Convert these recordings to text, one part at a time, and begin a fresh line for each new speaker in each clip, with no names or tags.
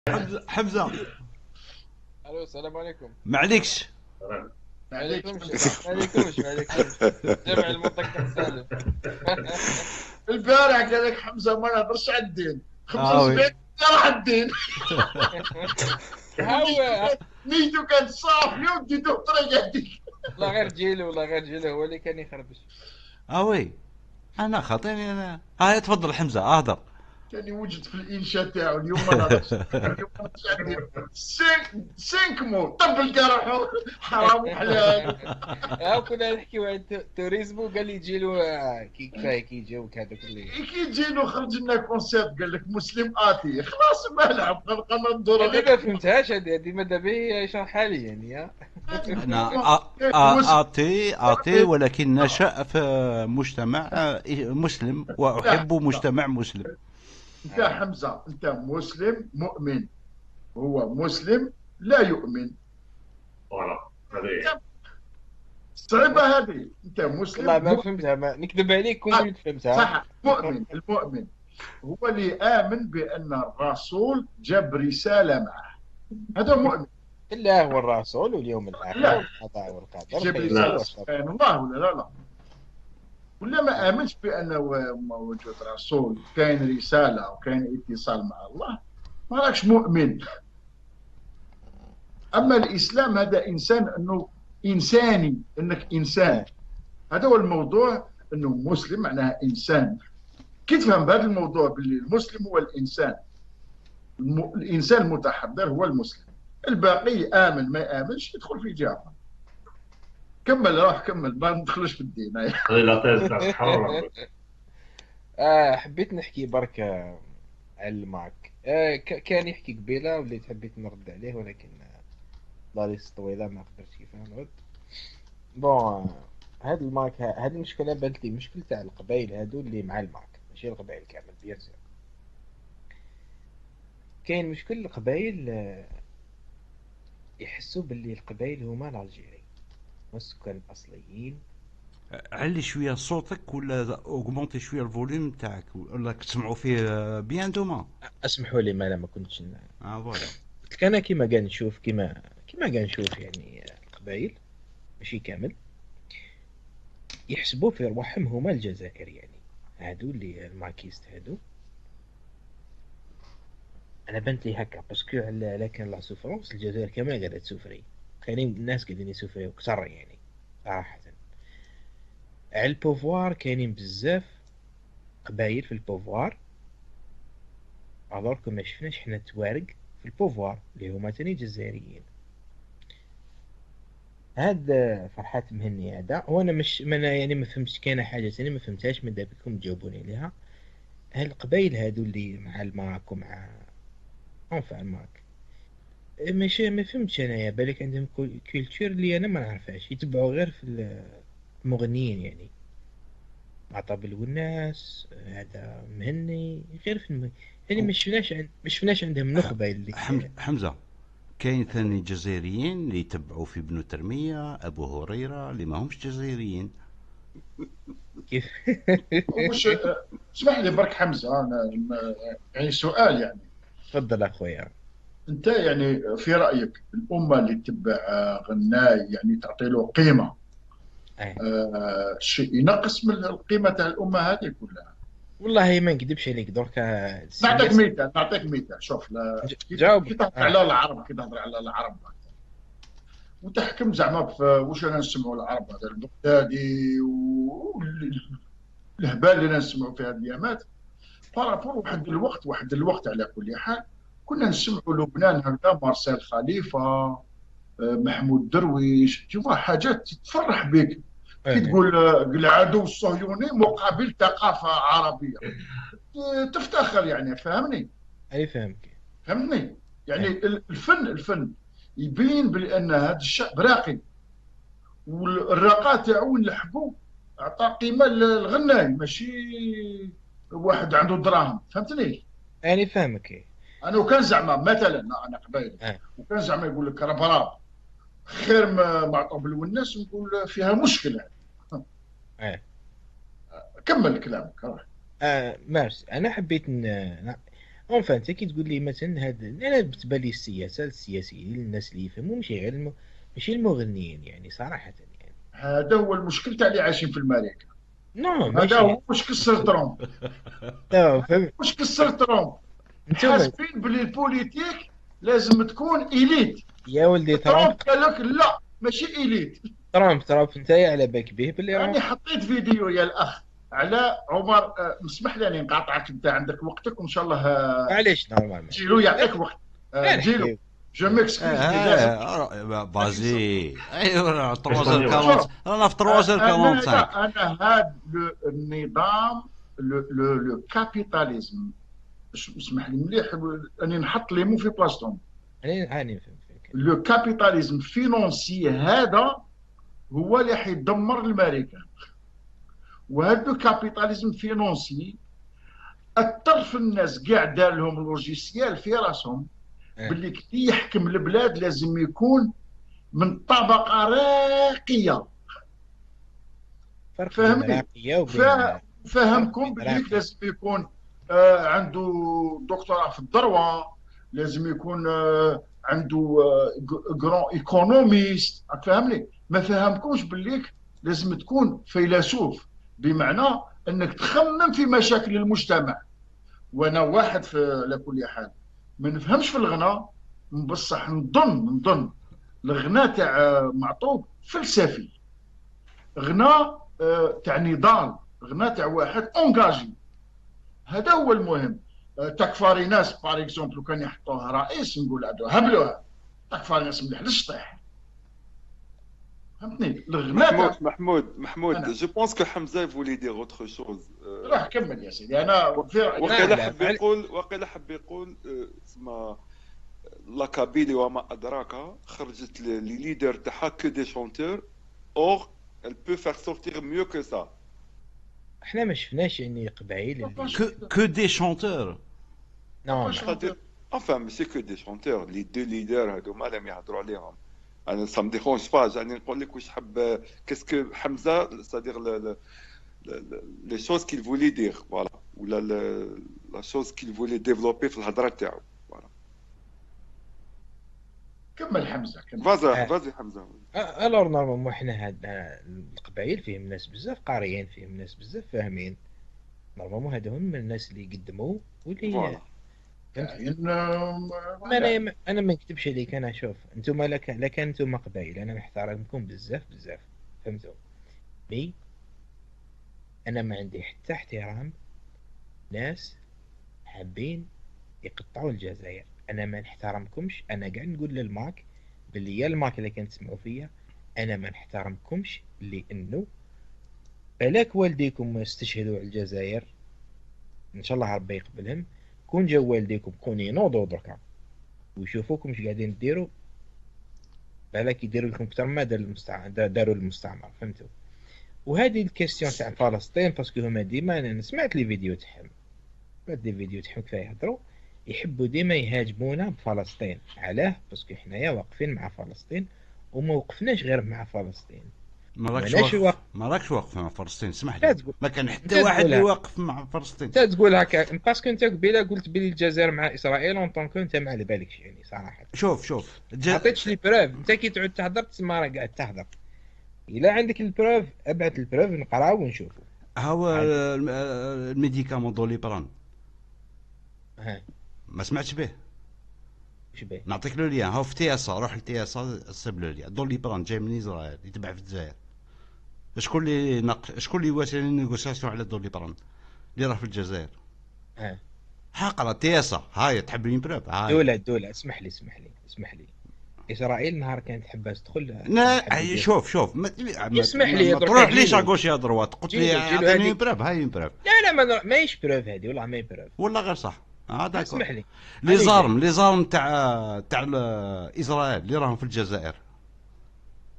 حمزة حمزة.
الو، السلام عليكم.
معليكش.
ما عليكمش، ما عليكمش، ما عليكمش. جمع المذكر سالم.
البارح قال لك حمزة ما نهضرش على الدين.
آه oui.
75 راح الدين.
هو
نيتو كانت صافية وديتو بطريقة هذيك.
لا غير جيلو، ولا غير جيلو هو اللي كان يخربش.
اه oui، انا خاطيني انا. هاي تفضل حمزه، اهدر.
كان يوجد في الانشاء تاعو: اليوم ما نهضرش، اليوم ما نهضرش على الدين. cinq mots طب لقى روحو حرام وحلال.
ها كنا نحكيو على ال tourisme وقال لي جيلو كي كفاية كي يجاوك هذاك اللي
كي جينو خرج لنا concept، قال لك مسلم athée، خلاص ما لعب خلقنا ندور.
هذه ما فهمتهاش هذه، ماذا بي يشرحها لي يعني ها.
انا athée athée، ولكن نشأ في مجتمع مسلم واحب مجتمع مسلم.
انت حمزه، انت مسلم مؤمن، هو مسلم لا يؤمن.
voilà، هذه
صعيبة هذه، انت مسلم
والله ما
مؤمن.
فهمتها، ما نكذب عليك كون قلت فهمتها.
صح، مؤمن، المؤمن هو اللي آمن بأن الرسول جاب رسالة معه، هذا مؤمن.
الله والرسول واليوم الاخر
لا.
والقضاء والقدر
جاب
خير
رسالة
وشر.
كاين الله ولا لا؟ لا ولا ما آمنش بأنه وجود رسول، كاين رسالة وكاين اتصال مع الله، ما راكش مؤمن. أما الإسلام هذا إنسان، أنه إنساني، أنك إنسان، هذا هو الموضوع، أنه مسلم معناها إنسان. كي تفهم بهذا الموضوع باللي المسلم هو الإنسان، الإنسان المتحضر هو المسلم، الباقي آمن ما يآمنش يدخل في جهة. كمل، روح كمل، ما ندخلوش في الدين.
هذه la thèse تاع الصحراء.
حبيت نحكي برك على الماك. كان يحكي قبيلة وليت حبيت نرد عليه، ولكن la liste طويلة ما قدرتش كيف نرد. bon، هاد الماك، هاد المشكلة بانت لي مشكل تاع القبائل هادو اللي مع الماك، ماشي القبائل كامل bien sûr. كاين مشكل القبائل يحسوا باللي القبائل هما l'Algérie، هما السكان الاصليين.
علي شوية صوتك ولا augmenter شوية ال volume تاعك، ولا تسمعوا فيه bien نتوما؟
اسمحوا لي، ما كنتش
اه voilà.
قلت لك انا كيما قاعد نشوف، كيما قاعد نشوف يعني القبائل ماشي كامل يحسبوا في رواحهم هما الجزائر، يعني هادو اللي ال makistes هادو. انا بنت لي هكا parce que على كان la souffrance الجزائر كامل قاعدة تسوفري، كاينين الناس قاعدين يسوفريو كثر يعني صراحة على ال pouvoir. كاينين بزاف قبايل في ال pouvoir، alors ما شفناش حنا توارق في ال pouvoir اللي هما تاني جزائريين. هاد فرحات مهني هذا هو انا مش ما أنا يعني ما فهمتش، كاينه حاجة ثانية ما فهمتهاش، ماذا بكم تجاوبوني عليها. هاد القبايل هادو اللي مع الماك ومع enfin الماك ماشي، ما فهمتش انايا، بالك عندهم culture اللي انا ما نعرفهاش، يتبعوا غير في المغنيين يعني معطوب الوناس، هذا مهني، غير في يعني ما شفناش عندهم نخبة اللي
حمزه، كاين ثاني جزائريين اللي يتبعوا في ابن ترميه، ابو هريره، اللي ما همش جزائريين.
كيف؟
وش اسمح لي برك حمزه، انا يعني سؤال يعني.
تفضل اخويا.
انت يعني في رايك الامة اللي تتبع غناي يعني تعطي له قيمة شيء ينقص من القيمة تاع الامة هذه كلها؟
والله ما نكذبش عليك دركا
نعطيك مثال، نعطيك مثال، شوف لا
جاوب.
كي تهضر على العرب، كي تهضر على العرب وتحكم زعما في واش انا نسمعوا العرب، هذا البغدادي والهبال اللي نسمعوا في هذه الايامات par rapport واحد الوقت، واحد الوقت على كل حال كنا نسمعوا لبنان هكذا، مارسيل خليفه، محمود درويش، تشوف حاجات تفرح بك كي تقول العدو الصهيوني مقابل ثقافة عربيه، تفتخر يعني، فهمني؟
اي فهمك.
فهمتني؟ يعني الفن، الفن يبين بان هذا الشعب راقي، والرقاء تاعو نلحقوا عطى قيمة للغناي، ماشي واحد عنده دراهم، فهمتني؟
يعني فاهمك.
انا وكان زعما مثلا انا قبايل وكان زعما يقول لك ربراب خير ما معطوب الوناس، نقول فيها مشكلة. كمل كلامك، روح.
مارس، انا حبيت enfin انت كي تقول لي مثلا هاد، انا بالنسبة لي السياسة السياسيين، الناس اللي يفهموا، ماشي غير ماشي المغنيين يعني صراحة يعني.
هذا هو المشكل تاع اللي عايشين في الامريكا.
non.
هذا
ماشي
هو واش كسر ترامب.
لا، فهمت.
واش كسر ترامب؟
انتوما
حاسبين بلي ال politique لازم تكون élite.
يا ولدي ترامب
ترامب قال لك لا، ماشي élite.
ترامب انت على بالك به باللي
راني
راه
حطيت فيديو يا الاخ على عمر، اسمح لي اني نقاطعك، انت عندك وقتك وان شاء الله
معليش normal.
جيلو يعطيك وقت.
لا
جيلو
نحكيو.
je m'excuse. لازم
اه vas-y، ايوا 3
شوف.
40 رانا في 3
انا
45.
لا، انا هذا النظام le capitalisme، اسمح لي مليح اني نحط les mots في بلاصتهم.
انا هاني نفهم فيك.
le capitalisme financier هذا هو اللي حيدمر الامريكان، وهذا le capitalisme financier اثر في الناس كاع، دار لهم logiciel في راسهم باللي كي يحكم البلاد لازم يكون من طبقه راقيه.
فرق بين
فهمني.
راقية وبين
فهمكم
فرق
باللي
راقي.
لازم يكون عنده دكتوراه في ال droit، لازم يكون عنده grand économiste، فهمني؟ ما فهمكمش باللي لازم تكون فيلسوف، بمعنى انك تخمم في مشاكل المجتمع. وانا واحد في على كل حال ما نفهمش في الغناء، بصح نظن الغناء تاع معطوب فلسفي، غناء تاع نضال، غناء تاع واحد engagé، هذا هو المهم. تكفاريناس par exemple كان يحطوه رئيس نقول هادو هبلوها، تكفاريناس مليح للشطيح، فهمتني؟ الغناء
محمود
تاع
محمود محمود،
أنا.
je pense que حمزة voulait dire autre chose.
روح كمل يا سيدي، انا في رايي
وقيلا
لا،
حب يقول، وقيلا حب يقول تسمى la Kabylie وما ادراك خرجت les leaders تاعها que des chanteurs، or elle peut faire sortir mieux que ça.
احنا ما شفناش يعني قبائل اللي
que des chanteurs.
non.
C'est-à-dire, enfin ماشي que des chanteurs، les deux leaders هذوما لم يهضروا عليهم. انا ça me dérange pas، يعني نقول لك واش حب، qu'est-ce que حمزه، c'est-à-dire les choses qu'il voulait dire، voilà، ولا la chose qu'il voulait développer في الهضرة تاعو، voilà.
كمل حمزه، كمل.
vas-y.
آه.
vas-y حمزه.
alors normalement حنا هاد القبائل فيهم ناس بزاف قاريين، فيهم ناس بزاف فاهمين، normalement هادو هم الناس اللي يقدموا واللي
voilà.
فهمت.
كاين
ما انا ما نكتبش عليك، انا شوف انتم لا كان انتم قبائل انا نحترمكم بزاف بزاف، فهمتوا؟ mais انا ما عندي حتى احترام ناس حابين يقطعوا الجزائر، انا ما نحترمكمش. انا قاعد نقول للماك باللي يا الماك اللي كان تسمعوا فيا، انا ما نحترمكمش لانه بالك والديكم استشهدوا على الجزائر، ان شاء الله ربي يقبلهم، كون جاو والديكم كون ينوضوا دركا ويشوفوكم اش قاعدين ديروا، بالك يديروا لكم اكثر ما دار داروا المستعمر، فهمتوا؟ وهذه ال question تاع فلسطين، parce que هما ديما، انا سمعت les vidéos تاعهم، سمعت les vidéos تاعهم كيف يهضروا، يحبوا ديما يهاجمونا بفلسطين. علاه؟ parce que حنايا واقفين مع فلسطين، وما وقفناش غير مع فلسطين.
ما راكش
ماناش
واقف
واقف.
ما راكش واقف مع فلسطين، اسمح
لا
لي.
تقول
ما كان
انت
حتى واحد اللي
تقولها.
واقف مع فلسطين.
انت تقول هكا parce que انت قبيلة قلت بلي الجزائر مع اسرائيل en tant que انت ما على بالكش يعني صراحه.
شوف شوف
ما عطيتش les preuves. انت كي تعود تهضر تسمى راه قاعد تهضر، الا عندك ال preuve ابعث ال preuve نقراو ونشوفوا.
هو
عادي.
ال médicament Doliprane.
ها.
ما سمعتش به؟
وش به؟
نعطيك le lien، هاو في TSA، روح ل TSA صيب le lien. Doliprane جاي من اسرائيل يتباع في الجزائر. شكون اللي واسع négociation على Doliprane اللي راه في الجزائر؟
ها.
حقرا TSA، هاي تحب une preuve؟ هاي.
دولة دولة، اسمح لي اسمح لي اسمح لي، اسرائيل نهار كانت حابة تدخل
لا
حابة دير
شوف شوف ما
اسمح لي
ما
درك
تروح ليش
جيلو.
à gauche à droite، قلت لي
جيلو جيلو
اعطيني
هذه
preuve، هاي preuve.
لا لا، ماهيش preuve هذه، والله ما هي preuve.
ولا غير صح، اه d'accord.
اسمح لي.
les
هذه
armes، les armes تاع اسرائيل اللي راهم في الجزائر.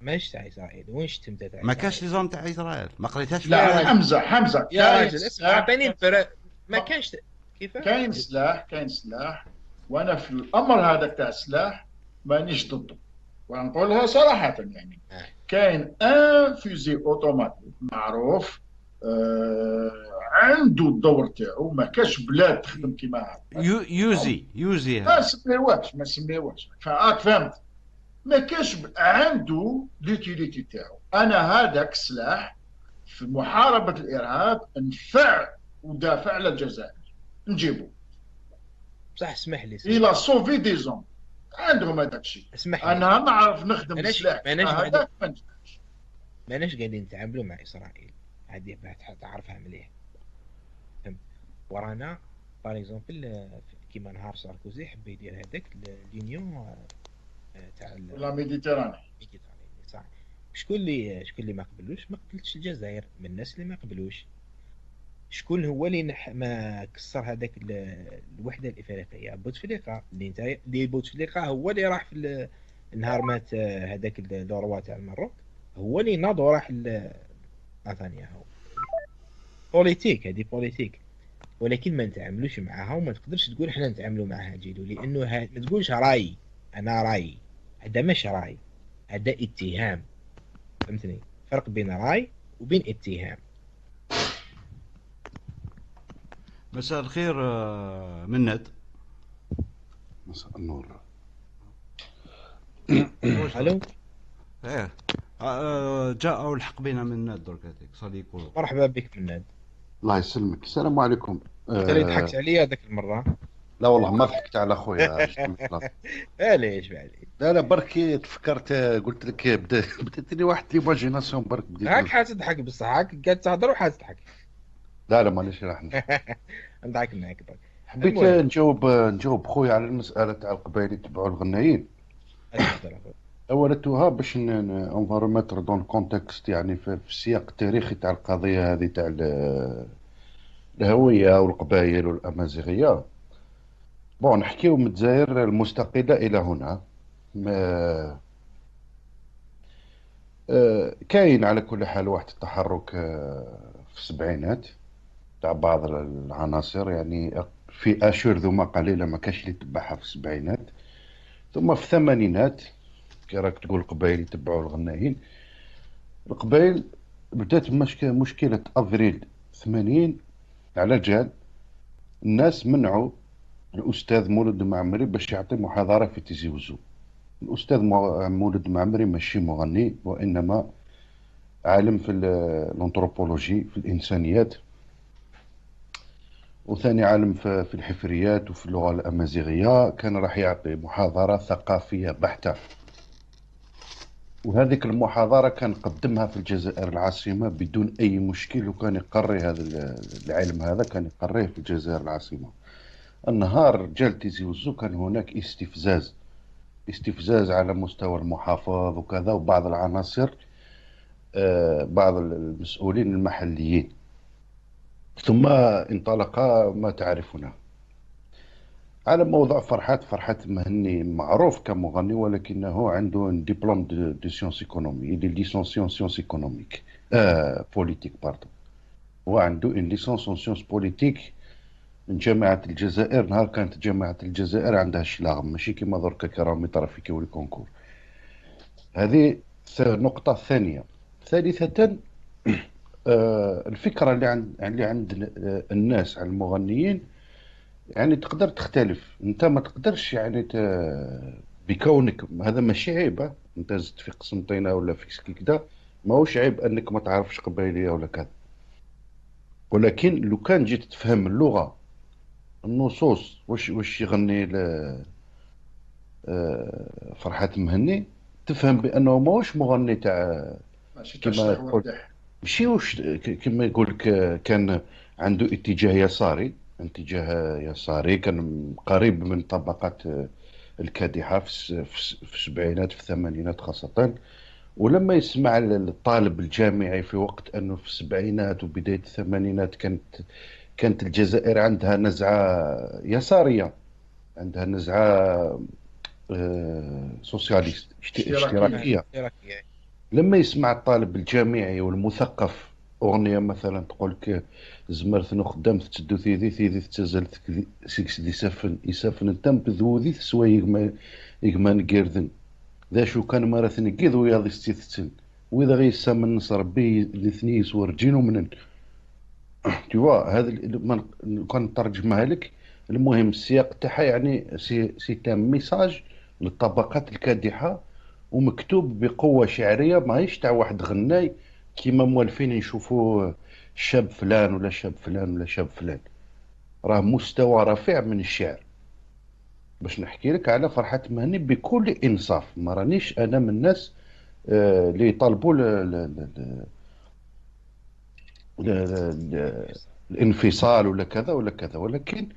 ماهيش تاع اسرائيل، وين شفت انت تاع
ما كاش
اسرائيل؟
les armes تاع اسرائيل؟ ما قريتهاش في
لا.
يا راجل.
حمزه، حمزه.
يا
كاين
راجل اسمع،
سلاح.
اعطيني ال preuve، ما كانش كيف
كاين سلاح، كاين سلاح، وانا في الامر هذاك تاع السلاح مانيش ضده، ونقولها صراحة يعني.
آه.
كاين un fusil automatique معروف. عنده الدور تاعو، ما كاش بلاد تخدم كيما هكا.
يوزي يوزي
ما سميوهش، ما سميوهش، فاك فهمت، ما كاش عنده l'utilité تاعو. انا هذاك السلاح في محاربة الارهاب نفع ودافع على الجزائر، نجيبو.
بصح اسمح لي،
il a sauvé des hommes عندهم هذاك الشيء.
اسمح لي،
انا نعرف نخدم السلاح هذاك.
ماناش قاعدين نتعاملوا مع اسرائيل، هذه تعرفها مليح، فهمت؟ ورانا par exemple كيما نهار ساركوزي حب يدير هذاك l'union تاع
la Méditerranée،
صح. شكون اللي ما قبلوش؟ ما قبلتش الجزائر، من الناس اللي ما قبلوش. شكون هو اللي ما كسر هذاك الوحدة الافريقيه؟ بوتفليقه. اللي انت اللي بوتفليقه هو اللي راح في النهار مات هذاك le roi تاع المروك، هو اللي ناض وراح نتنياهو. politique هذه politique، ولكن ما نتعاملوش معاها، وما تقدرش تقول حنا نتعاملوا معاها جيلو، لانه ما تقولش راي، انا راي، هذا مش راي، هذا اتهام، فهمتني؟ فرق بين راي وبين اتهام.
مساء الخير مناد.
مساء النور.
الو.
ايه جاء والحق بينا مناد درك هذيك صديق.
مرحبا بك مناد.
الله يسلمك. السلام عليكم.
انت اللي ضحكت عليا هذاك المرة.
لا والله ما ضحكت على خويا.
علاش عليك؟
لا لا بركي تفكرت، قلت لك بدات لي واحد l'imagination برك. بديت
هاك حتضحك بصح، هاك قاعد تهضر وحتضحك.
لا لا مانيش راح
نضحك معاك برك.
حبيت نجاوب خويا على المسالة تاع القبائل يتبعوا الغنايين. اولتها باش on va remettre dans le contexte، يعني في السياق التاريخي تاع القضية هذه تاع الهوية والقبائل والامازيغيه. bon نحكيو من الجزائر المستقلة الى هنا. ما كاين على كل حال واحد التحرك في السبعينات تاع بعض العناصر، يعني في اشهر قليله ما كاش اللي تبعها في السبعينات، ثم في الثمانينات كي راك تقول القبائل يتبعوا الغنايين. القبائل بدات مشكلة افريل 80 على جال الناس منعوا الاستاذ مولد معمري باش يعطي محاضرة في تيزي وزو. الاستاذ مولد معمري ماشي مغني، وانما عالم في الانثروبولوجي في الانسانيات، وثاني عالم في الحفريات وفي اللغة الامازيغية. كان راح يعطي محاضرة ثقافية بحته، وهذيك المحاضرة كان قدمها في الجزائر العاصمة بدون اي مشكل، وكان يقري هذا العلم هذا كان يقريه في الجزائر العاصمة. النهار رجال تيزي وزو كان هناك استفزاز على مستوى المحافظ وكذا، وبعض العناصر بعض المسؤولين المحليين، ثم انطلق ما تعرفونه على موضوع فرحات. فرحات مهني معروف كمغني، ولكنه عنده diplôme de sciences économiques، des licences en sciences économiques politiques pardon، هو عنده une licence en sciences politiques من جامعة الجزائر. نهار كانت جامعة الجزائر عندها شلاغم، ماشي كيما دركا كي راهم يطرافيكيو les concours. هذه النقطة الثانية. ثالثة، الفكرة اللي عند الناس على المغنيين يعني تقدر تختلف. انت ما تقدرش يعني بكونك هذا ماشي عيب، انت زدت في قسنطينة ولا في سكيكدا ماهوش عيب انك ما تعرفش قبائلية ولا كذا، ولكن لو كان جيت تفهم اللغة النصوص واش يغني فرحات مهني، تفهم بانه ماهوش مغني تاع كما تقول، ماشي واش كما يقول لك كان عنده اتجاه يساري، اتجاه يساري كان قريب من طبقات الكادحة في السبعينات في الثمانينات خاصة. ولما يسمع الطالب الجامعي في وقت أنه في السبعينات وبداية الثمانينات كانت الجزائر عندها نزعة يسارية، عندها نزعة socialiste اشتراكية. لما يسمع الطالب الجامعي والمثقف أغنية مثلا تقول لك زمرت نخدم تسدو ثيذي ثيذي تزال سيكس دي سفن يسفن التم بذوذي تسوى يغما نقردن ذا شو كان مرة نقيض وياضي ستيثتن وإذا غيسا من نص ربي الاثنين ورجين ومنن. tu vois، هذا كان نترجمها لك. المهم السياق تاعها يعني c'est un message للطبقات الكادحه، ومكتوب بقوة شعريه، ماهيش تاع واحد غناي كيما موالفين نشوفوا شاب فلان ولا شاب فلان ولا شاب فلان. راه مستوى رفيع من الشعر. باش نحكي لك على فرحات مهني بكل انصاف، ما رانيش انا من الناس اللي يطالبوا الانفصال ولا كذا ولا كذا، ولكن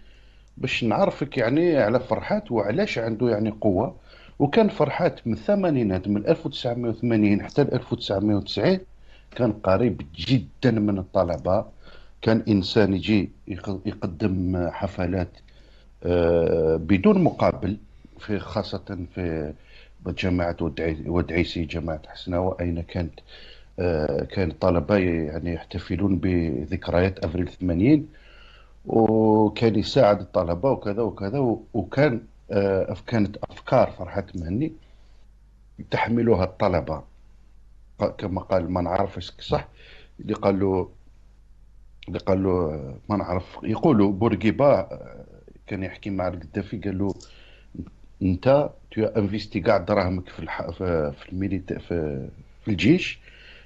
باش نعرفك يعني على فرحات وعلاش عنده يعني قوة. وكان فرحات من الثمانينات، من 1980 حتى 1990، كان قريب جدا من الطلبة. كان إنسان يجي يقدم حفلات بدون مقابل، في خاصة في جامعة ودعيسي، جامعة حسناوة، أين كانت كان الطلبة يعني يحتفلون بذكريات أفريل 80، وكان يساعد الطلبة وكذا وكذا. وكان كانت أفكار فرحات مهني تحملها الطلبة، كما قال ما نعرف صح اللي قال له ما نعرف، يقولوا بورقيبة كان يحكي مع القذافي، قال له انت tu as investi كاع دراهمك في ال militaire، في الجيش،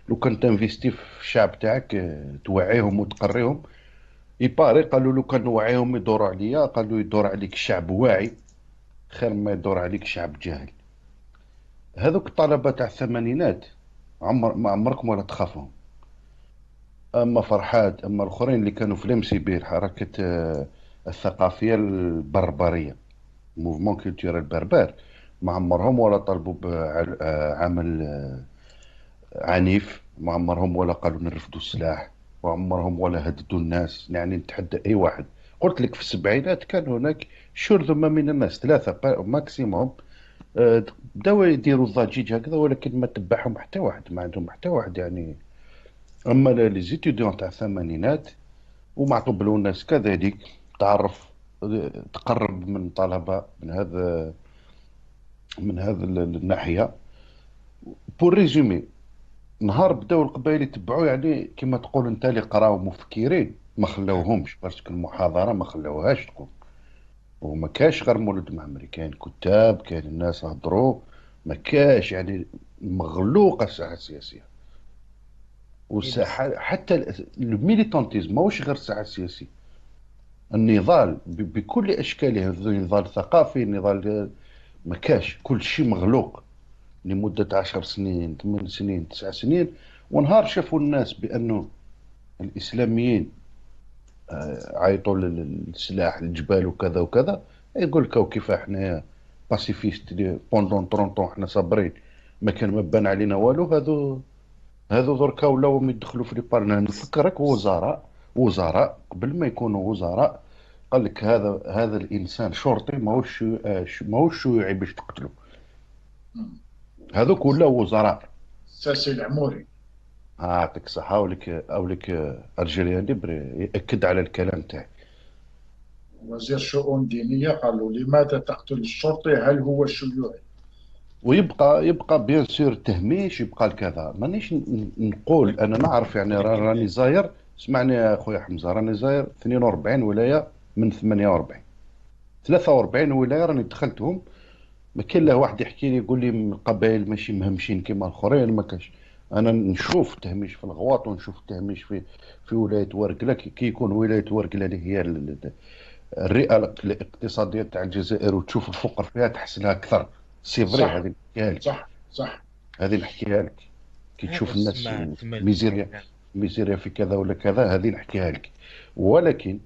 لو كان t'investis في الشعب تاعك توعيهم وتقريهم. il paraît قالوا لو كان نوعيهم يدوروا عليا. قالوا يدور عليك الشعب واعي خير ما يدور عليك شعب جاهل. هذوك الطلبة تاع الثمانينات عمر ما عمركم ولا تخافهم. اما فرحات، اما الاخرين اللي كانوا في ال MCB، الحركة الثقافية البربريه، mouvement culturel berbère، ما عمرهم ولا طلبوا بعمل عنيف، ما عمرهم ولا قالوا نرفدوا السلاح، وعمرهم ولا هددوا الناس. يعني نتحدى اي واحد. قلت لك في السبعينات كان هناك شرذمة من الناس، ثلاثة maximum، بداو يديروا الضجيج هكذا، ولكن ما تبعهم حتى واحد، ما عندهم حتى واحد يعني. اما les étudiants تاع الثمانينات ومعطوب الوناس كذلك، تعرف تقرب من طلبة من هذا الناحية. pour résumer، نهار بداو القبائل يتبعوا، يعني كما تقول انت اللي قراو مفكرين ما خلاوهمش، parce que المحاضرة ما خلاوهاش تقوم. وما كاش غير مولود معمري، كاين كتاب، كاين الناس هضروا، ما كاش يعني مغلوقه الساحة السياسية والساحه، حتى ال militantisme، ماهوش غير الساحة السياسيه، النضال بكل اشكاله، النضال الثقافي، النضال، ما كاش، كل شيء مغلوق لمدة 10 سنين، 8 سنين، 9 سنين. ونهار شافوا الناس بأنه الإسلاميين عيطوا للسلاح، الجبال وكذا وكذا، يقول لك كيف احنا pacifistes pendant 30 ans، احنا صابرين، ما كان ما بان علينا والو. هذو دركا ولاو يدخلوا في les parlements. نفكرك، وزراء، وزراء قبل ما يكونوا وزراء، قال لك هذا الانسان شرطي، ماهوش شيوعي باش تقتلو. هذوك ولاو وزراء.
ساسي العموري.
يعطيك الصحة. ولك Algérien Libre يأكد على الكلام تاعي.
وزير شؤون دينية قالوا لماذا تقتل الشرطي، هل هو شيوعي؟
ويبقى bien sûr التهميش، يبقى الكذا. مانيش نقول انا نعرف، يعني راني زاير، اسمعني يا خويا حمزه، راني زاير 42 ولاية من 48، 43 ولاية راني دخلتهم، ما كاين لا واحد يحكي لي يقول لي القبائل ماشي مهمشين كيما الاخرين، ما كاش. انا نشوف التهميش في الغواط ونشوف التهميش في ولاية ورقله، كي يكون ولاية ورقله اللي هي الرئة الاقتصادية تاع الجزائر وتشوف الفقر فيها تحس لها اكثر، c'est vrai. هذه نحكيها لك. هذه نحكيها لك، كي تشوف الناس ميزيريا ميزيريا في كذا ولا كذا، هذه نحكيها لك. ولكن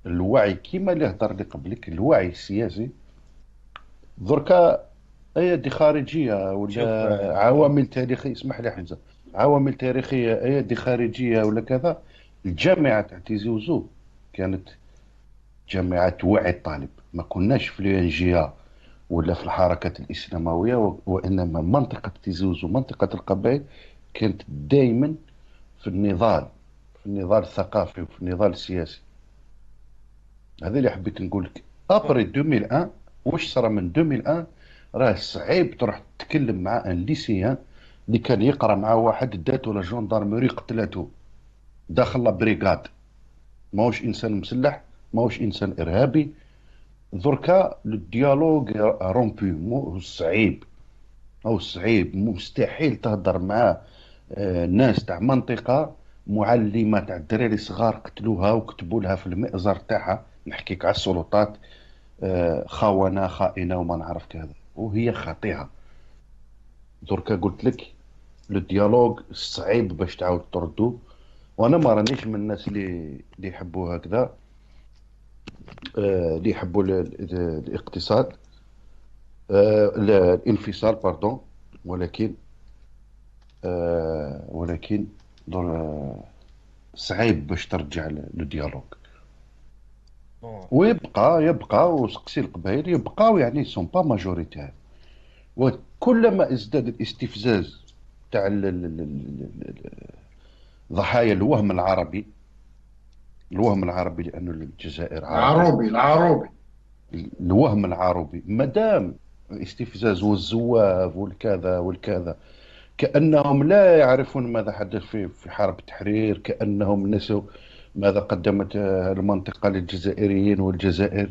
الوعي كيما اللي هضر لي قبلك، الوعي السياسي دركا ايادي خارجية ولا عوامل تاريخيه، اسمح لي حمزه، عوامل تاريخيه، ايادي خارجية ولا كذا. الجامعة تاع تيزي وزو كانت جامعه توعي الطالب، ما كناش في l'UNJA ولا في الحركات الاسلامويه، وانما منطقة تيزي وزو، منطقة القبائل، كانت دائما في النضال، في النضال الثقافي وفي النضال السياسي. هذا اللي حبيت نقول لك. après 2001 واش صرا؟ من 2001 راه صعيب تروح تتكلم مع un lycéen اللي كان يقرا مع واحد داتو la gendarmerie قتلاتو داخل la brigade. ماهوش انسان مسلح، ماهوش انسان ارهابي. دركا ال dialogue rompu، مو صعيب او صعيب، مستحيل تهضر مع ناس تاع منطقة معلمه تاع الدراري صغار قتلوها وكتبوا لها في المئزر تاعها، نحكيك على السلطات، خونه خائنة وما نعرف كذا، وهي خاطئه. دركا قلت لك le dialogue صعيب باش تعاود تردو، وانا ما رانيش من الناس اللي يحبوا هكذا، اللي يحبوا الاقتصاد، الانفصال pardon، ولكن صعيب باش ترجع le dialogue. ويبقى يبقى وسقسي القبائل يبقاو يعني sont pas majoritaires، وكلما ازداد الاستفزاز تاع ضحايا الوهم العربي، الوهم العربي لأنه الجزائر
عربي، العربي
الوهم العربي، مادام الاستفزاز والزواف والكذا والكذا، كأنهم لا يعرفون ماذا حدث في حرب التحرير، كأنهم نسوا ماذا قدمت المنطقة للجزائريين والجزائر،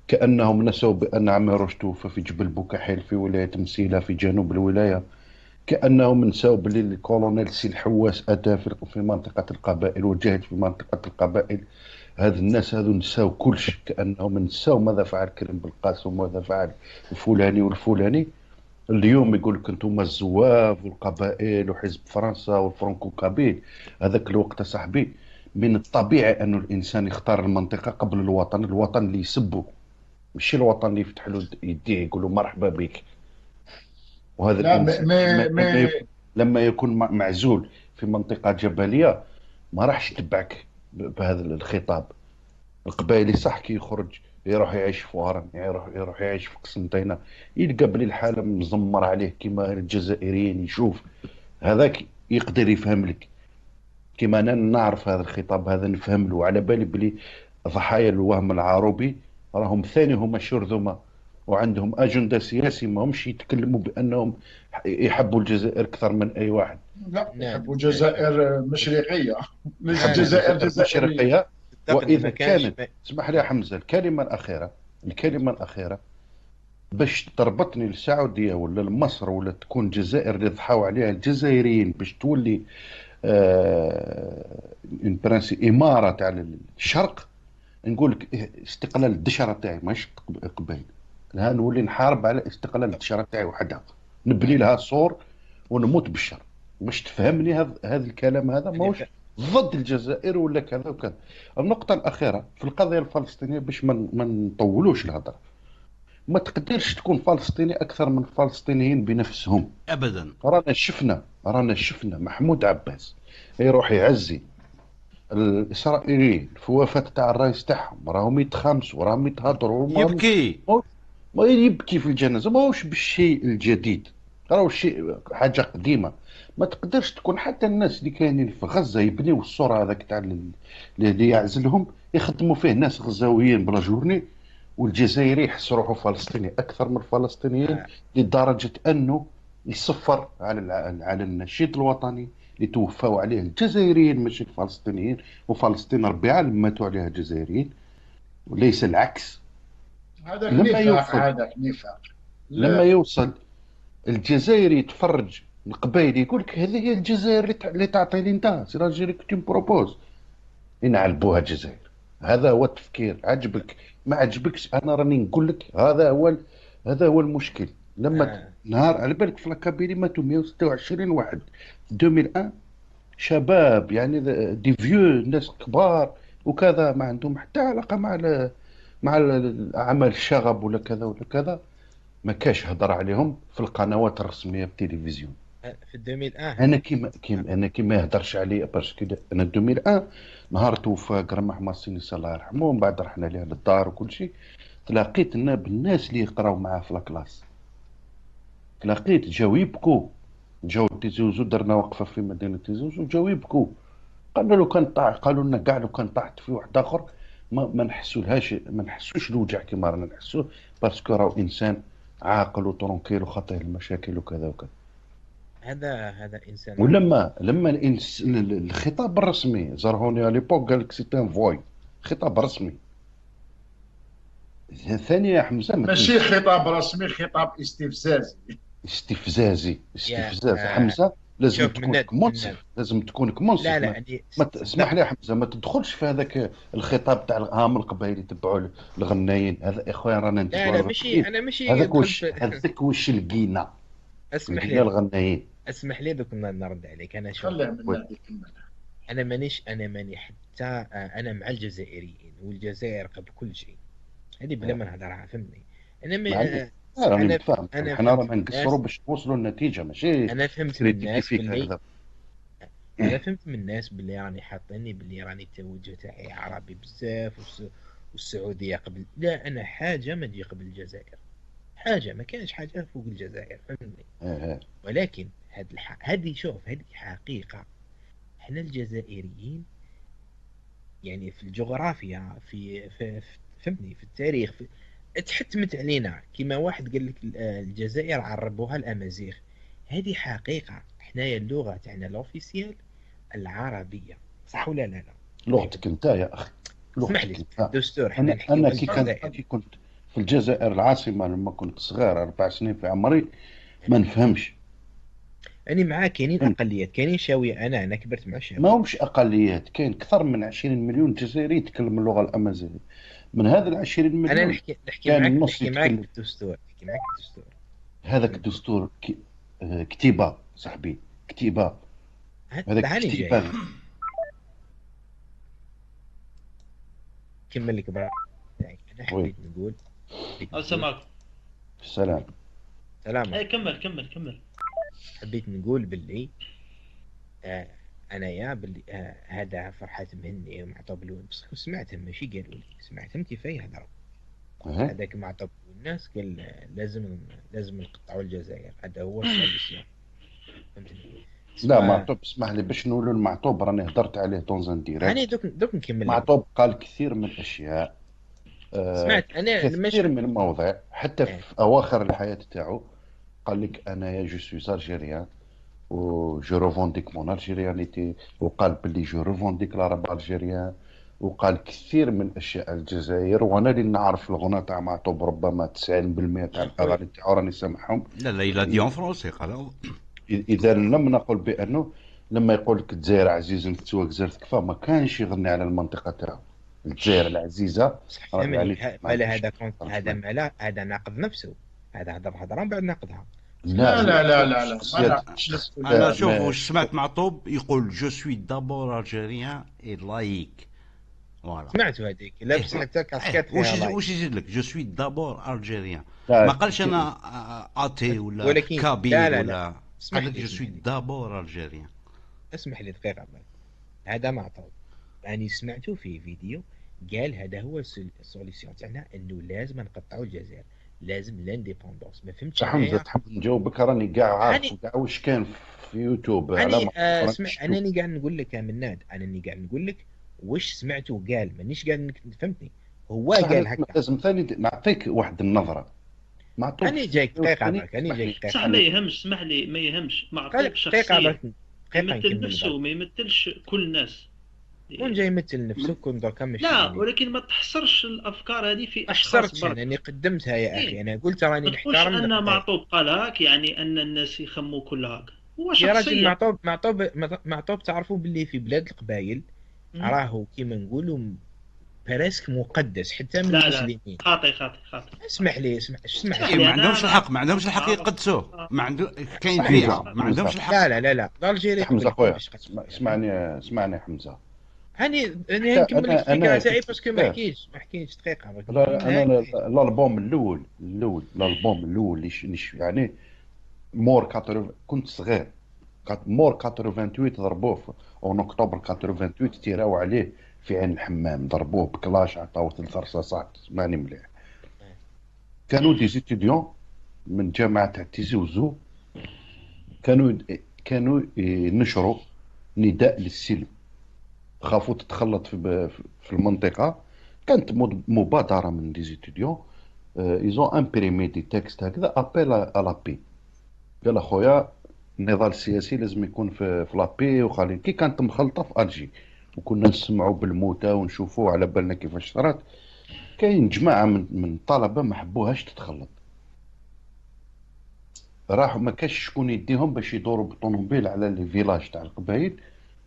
كأنهم نسوا بأن عميروش توفى في جبل بوكحيل في ولاية مسيلة في جنوب الولاية، كأنهم نساو باللي الكولونيل سي الحواس أتى في منطقة القبائل وجاهد في منطقة القبائل. هذا الناس هذو نساو كلش، كأنهم نساو ماذا فعل كريم بالقاسم وماذا فعل الفلاني والفلاني. اليوم يقول لك انتم الزواف والقبائل وحزب فرنسا وال franco-kabyle. هذاك الوقت صاحبي من الطبيعي أن الإنسان يختار المنطقة قبل الوطن، الوطن اللي يسبه ماشي الوطن اللي يفتح له يديه يقول له مرحبا بك. وهذا الإنسان لما يكون معزول في منطقة جبلية ما راحش يتبعك بهذا الخطاب. القبائلي صح كي يخرج يروح يعيش في وهران، يروح يعيش في قسنطينة، يلقى بلي الحالة مزمر عليه كما الجزائريين، يشوف هذاك يقدر يفهم لك. كما أنا نعرف هذا الخطاب هذا نفهم له، على بالي بلي ضحايا الوهم العروبي راهم ثاني هما شرذمة وعندهم أجندة سياسي، ما همش يتكلموا بأنهم يحبوا الجزائر أكثر من أي واحد.
لا، يحبوا الجزائر مشرقية، ليس الجزائر
مشرقية. وإذا كانت، اسمح لي يا حمزة، الكلمة الأخيرة، الكلمة الأخيرة باش تربطني للسعودية ولا لمصر ولا تكون الجزائر اللي ضحاو عليها الجزائريين باش تولي une prince إمارة تاع الشرق، نقول لك استقلال الدشرة تاعي ماهيش قبائل، ها نولي نحارب على استقلال الدشرة تاعي وحدها، نبني لها سور ونموت بالشر. باش تفهمني هذا الكلام هذا ماهوش ضد الجزائر ولا كذا وكذا. النقطة الأخيرة في القضية الفلسطينية باش ما نطولوش الهضرة، ما تقدرش تكون فلسطيني أكثر من الفلسطينيين بنفسهم
أبدا.
رانا شفنا محمود عباس يروح يعزي الإسرائيليين في وفاة تاع الرئيس تاعهم، راهم يتخامسوا راهم يتهضروا،
يبكي
ما يبكي في الجنازة، ماهوش بالشيء الجديد، راهو شيء حاجة قديمة. ما تقدرش تكون حتى الناس اللي كاينين في غزة يبنيو الصورة هذاك تاع اللي يعزلهم يخدموا فيه ناس غزاويين بلا journée، والجزائري يحس روحه فلسطيني أكثر من الفلسطينيين، لدرجة أنه يصفر على النشيد الوطني اللي توفاو عليه الجزائريين ماشي الفلسطينيين، وفلسطين ربي عالم ماتوا عليها الجزائريين وليس العكس.
هذاك نفاق، هذاك نفاق.
لما يوصل الجزائري يتفرج القبائل يقول لك هذه هي الجزائر اللي تعطيني انت، c'est l'Algérie que tu me proposes، ينعلبوها الجزائر. هذا هو التفكير، عجبك ما عجبكش انا راني نقول لك هذا هو المشكل. لما نهار على بالك في la Kabylie ماتوا 126 واحد في 2001، شباب يعني des vieux، ناس كبار وكذا، ما عندهم حتى علاقة مع اعمال الشغب ولا كذا ولا كذا، ما كاش هضر عليهم في القنوات الرسمية في التلفزيون
في 2001.
انا كيما يهضرش علي parce que انا 2001 نهار توفى كرمح ماسينيسا الله يرحمه، ومن بعد رحنا ليه للدار وكل شيء، تلاقيت بالناس اللي يقراو معاه في la classe، تلاقيت جاو يبكوا، جاو تيزي وزو، درنا وقفه في مدينة تيزي وزو، جاو يبكوا، قالوا لو كان طاح، قالوا لنا كاع لو كان طاحت في واحد اخر ما نحسولهاش، ما نحسوش الوجع كيما رانا نحسوه، parce que راهو انسان عاقل و tranquille وخطير المشاكل وكذا وكذا.
هذا انسان.
ولما لما الخطاب الرسمي زرهوني à l'époque قال لك c'est un voyou، خطاب رسمي. ثانيا يا حمزة،
ماشي خطاب رسمي، خطاب استفزازي.
استفزازي، استفزاز. حمزة لازم تكون منصف، لازم تكون منصف.
لا لا،
ما اسمح لي يا حمزة، ما تدخلش في هذاك الخطاب تاع الهام القبائل يتبعوا الغنايين. هذا اخويا رانا
نتبعوا. لا لا، ماشي انا ماشي
هذاك واش لقينا.
اسمح لي
الغنايين،
اسمح لي دوك نرد عليك. انا شوف، انا مانيش، انا ماني حتى انا مع الجزائريين والجزائر قبل كل شيء، هذه بلا ما نهضرها، فهمتني. انا
ما انا متفاهم، حنا رانا نقصروا باش نوصلوا للنتيجة، ماشي.
انا فهمت من الناس باللي انا فهمت من الناس باللي راني حاطيني باللي راني التوجه تاعي عربي بزاف والسعودية قبل. لا، انا حاجة ما تجي قبل الجزائر، حاجة ما كانش حاجة فوق الجزائر، فهمتني. ولكن هذه شوف، هذه حقيقة. احنا الجزائريين يعني في الجغرافيا، في فهمتني، في التاريخ، تحتمت علينا. كما واحد قال لك الجزائر عربوها الامازيغ، هذه حقيقة. حنايا اللغة تاعنا l'officielle العربية، صح ولا لا؟ لا،
لغتك انت يا اخي،
اسمح لي دستور. حنا
انا كي كنت في الجزائر العاصمة لما كنت صغير 4 سنين في عمري ما نفهمش.
انا معاك، كاينين اقليات، كاينين شاويه. انا كبرت مع الشاويه.
ما همش اقليات، كاين اكثر من 20 مليون جزائري يتكلم اللغة الامازيغية. من هذا ال 20 مليون
انا نحكي معاك، نحكي معاك بالدستور، نحكي معاك بالدستور.
هذاك الدستور كتيبة صاحبي، كتيبة. هذاك كتيبة.
كمل لك برا. انا حبيت نقول
السلام عليكم.
السلام.
سلام.
اي كمل كمل كمل.
حبيت نقول باللي انايا باللي هذا فرحات مهني ومعطوب الون، بصح سمعتهم ماشي قالوا لي، سمعتهم كيف يهضروا. هذاك معطوب الناس قال لازم نقطعوا الجزائر، هذا هو ال solution، فهمتني.
لا معطوب، اسمح لي باش نقولوا المعطوب راني هضرت عليه dans un direct.
يعني دوك نكمل.
معطوب قال كثير من الاشياء،
سمعت انا
كثير من المواضيع حتى في اواخر الحياة تاعو قال لك انايا je suis algérien و je revendique mon algérianité، وقال باللي je revendique l'arabe algérien، وقال كثير من اشياء الجزائر. وانا اللي نعرف الغناء تاع معطوب ربما 90% تاع الاغاني تاعو راني سامعهم.
لا لا، il a dit en français قال.
اذا لم نقل بانه لما يقول لك الجزائر عزيز تسوى جزيرة كفا، ما كانش يغني على المنطقة تاعو الجزائر العزيزة.
يعني هذا هذا مالا، هذا ناقض نفسه، هذا هضر هضره من بعد ناقضها.
لا لا لا لا لا،
انا شوف واش سمعت معطوب يقول je suis d'abord algérien et laïque. voilà،
سمعتوا هذيك لابس حتى كاسكيت.
واش يزيد لك je suis d'abord algérien؟ ما قالش انا athée ولا kabyle ولا، قال لك je suis d'abord algérien.
اسمح لي دقيقة، هذا معطوب يعني سمعته في فيديو قال هذا هو ال solution تاعنا، انه لازم نقطعوا الجزائر، لازم l'indépendance. ما فهمتش
حمزة، تحب نجاوبك؟ راني كاع عارف كاع واش كان في يوتيوب.
على اسمع، انا قاعد نقول لك يا مناد، انا قاعد نقول لك واش سمعته قال، مانيش قاعد، فهمتني. هو قال هكا.
لازم ثاني نعطيك واحد النظرة. معطوب
انا جايك دقيقة برك، انا جايك دقيقة.
صح، ما يهمش، اسمح لي، ما يهمش معطوب شخصيا يمثل نفسه، ما يمثلش كل الناس.
كون جاي يمثل نفسه كون دركا ماشي.
لا، ولكن ما تحصرش الافكار هذه في اشخاص برك.
انا قدمتها يا اخي، انا قلت راني نحترم
ان معطوب قال هاك، يعني ان الناس يخموا كل هاك. هو شخصيا
يا راجل معطوب، معطوب معطوب تعرفوا باللي في بلاد القبائل راهو كيما نقولوا presque مقدس حتى من المسلمين.
لا خاطي خاطي خاطي.
اسمح لي، اسمح لي،
ما عندهمش الحق، ما عندهمش الحق يقدسوه، ما عنده كاين فيها ما عندهمش الحق.
لا لا لا لا، l'Algérie.
حمزة خويا، اسمعني حمزة،
هاني انا نكمل لك الفكرة تاعي parce que ما حكيتش دقيقة.
لا انا الالبوم الاول الالبوم الاول اللي يعني مور كنت صغير، مور 88 ضربوه en octobre 88، تيراو عليه في عين الحمام، ضربوه بكلاش، عطاوه 3 رصاصات. اسمعني مليح، كانوا des étudiants من جامعه تاع تيزي وزو، كانوا ينشروا نداء للسلم، خافوا تتخلط في المنطقة. كانت مبادرة من des étudiants، ils ont imprimé des textes هكذا appel à la paix. قال اخويا النضال السياسي لازم يكون في la paix. وخالي كي كانت مخلطه في Alger، وكنا نسمعوا بالموتى ونشوفوا على بالنا كيفاش صرات. كاين جماعة من الطلبة ما حبوهاش تتخلط، راحوا ما كاش شكون يديهم باش يدوروا بالطوموبيل على les villages تاع القبايل،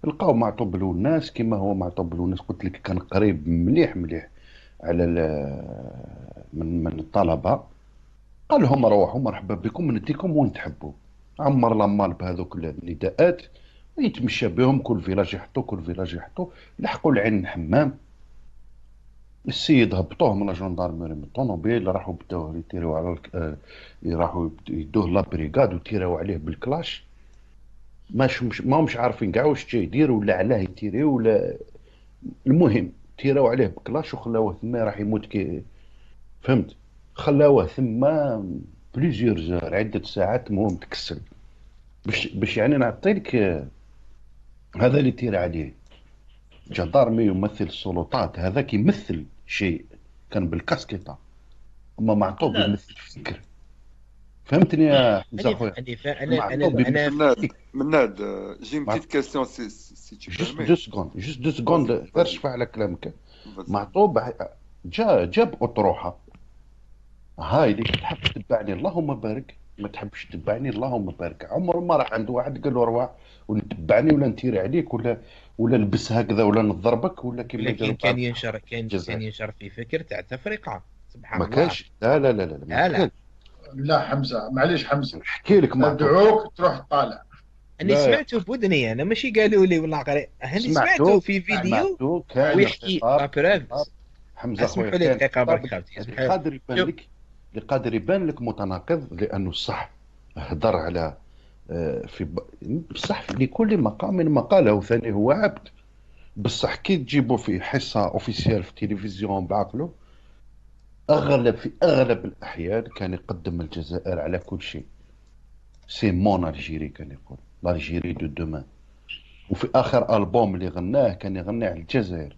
لقاو معطوب الوناس كيما هو معطوب الوناس. قلت لك كان قريب مليح مليح على من الطلبة، قال لهم روحوا مرحبا بكم نديكم وين تحبوا. عمر la malle بهذوك النداءات ويتمشى بهم، كل village يحطوا كل village يحطوا، لحقوا العين الحمام. السيد هبطوه من la gendarmerie من الطوموبيل، راحوا بداو يتيروا على راحوا يدوه la brigade وتيراو عليه بالكلاش. ما همش عارفين كاع واش جاي يدير ولا علاه يتيري ولا، المهم تيراو عليه بكلاش وخلاوه ثما راح يموت كي فهمت، خلاوه ثما plusieurs heures عدة ساعات. المهم تكسل باش يعني نعطي لك هذا اللي تير عليه gendarme يمثل السلطات، هذا كيمثل شيء كان بالكاسكيطه، اما معطوب يمثل فكر. فهمتني يا حمزة خويا؟
انا
مناد j'ai une petite question si tu
permets. Juste 2 secondes، juste 2 secondes غير شفع على كلامك. معطوب جاب اطروحة، هاي اللي تحب تتبعني اللهم بارك، ما تحبش تتبعني اللهم بارك. عمره ما راح عند واحد قال له رواح ولا تبعني ولا نتير عليك ولا لبس هكذا ولا نضربك ولا كيما.
لكن كان ينشر كان ينشر في فكر تاع تفرقه. سبحان
الله ما كانش. لا لا لا لا
لا لا,
لا حمزة معليش حمزة
نحكي لك،
ندعوك تروح طالع.
انا سمعته بودني انا، ماشي قالوا لي والله قري، انا سمعته في فيديو ويحكي la preuve.
حمزة خويا
اسمحوا لي دقيقة برك خاوتي،
قادر يبان لك اللي قادر يبان لك متناقض، لانه صح هضر على في بصح لكل مقام مقاله، وثاني هو عبد. بصح كي تجيبو في حصة officielle في التلفزيون بعقله، اغلب في اغلب الاحيان كان يقدم الجزائر على كل شيء. c'est mon Algérie كان يقول، l'Algérie de demain. وفي اخر البوم اللي غناه كان يغني على الجزائر.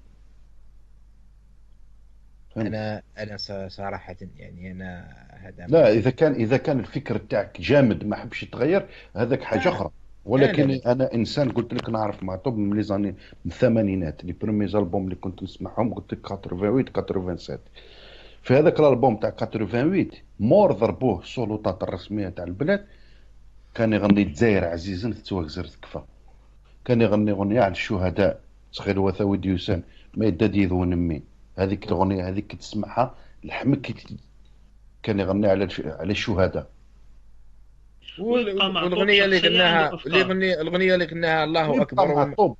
انا صراحة يعني انا هذا
لا، اذا كان الفكر تاعك جامد ما حبش يتغير هذاك حاجة اخرى. ولكن لا لا. انا انسان قلت لك نعرف معطوب من les années من الثمانينات، les premiers albums اللي كنت نسمعهم قلت لك 88 87. في هذاك الالبوم تاع 88 مور ضربوه السلطات الرسمية تاع البلاد، كان يغني الجزائر عزيزا تتوكزر تكفى، كان يغني اغنية على الشهداء صغير وثاوي ديوسان ما يدادي ذو نمي. هذيك الاغنية هذيك تسمعها لحمك، كان يغني على الشهداء.
والاغنية اللي غناها الاغنية اللي غناها الله اكبر
معطوب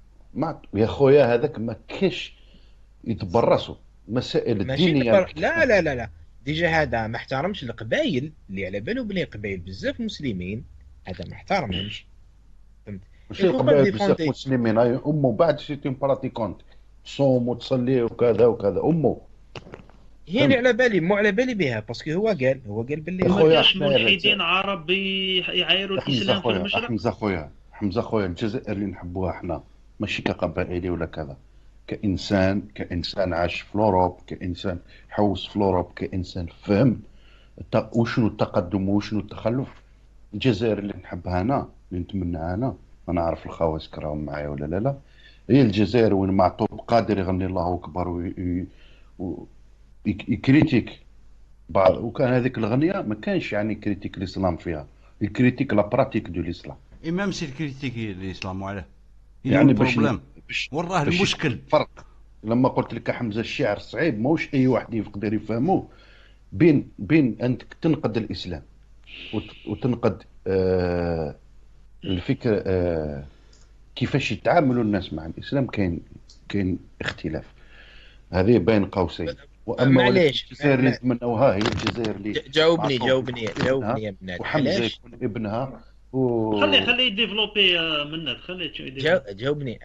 يا خويا، هذاك ما كاش يتبرسوا مسائل الدينية.
لا لا لا لا déjà هذا ما احترمش القبايل اللي على بالو بلي قبايل بزاف مسلمين، هذا ما احترمهمش. فهمت؟
ماشي القبايل بزاف مسلمين، هاي امه بعد c'est une pratiquante تصوم وتصلي وكذا وكذا، امه
هي اللي على بالي، مو على بالي بها parce que هو قال باللي
ما كاش ملحدين عرب يعايروا الاسلام في المشرق.
حمزة خويا الجزائر اللي نحبوها احنا ماشي كقبائلي ولا كذا، كانسان عاش في l'Europe، كانسان حوس في l'Europe، كانسان فهم وشنو التقدم وشنو التخلف. الجزائر اللي نحبها انا اللي نتمناها انا، ما نعرف الخواص كراهم معايا ولا لا لا، هي الجزائر وين معطوب قادر يغني الله اكبر وي critique بعض. وكان هذيك الغنية ما كانش يعني critique الاسلام فيها، ي critique la pratique de l'islam.
et même s'il critique الاسلام وعلاه يعني باش وراه المشكل
فرق. لما قلت لك حمزة الشعر صعيب ماهوش اي واحد يقدر يفهموه، بين انت تنقد الاسلام وتنقد الفكر كيفاش يتعاملوا الناس مع الاسلام، كاين اختلاف، هذه بين قوسين. واما الجزائر اللي نتمنوها هي الجزائر اللي
جاوبني يا مناد،
وحمزة يكون ابنها
خليه développer مناد، خليه
جاوبني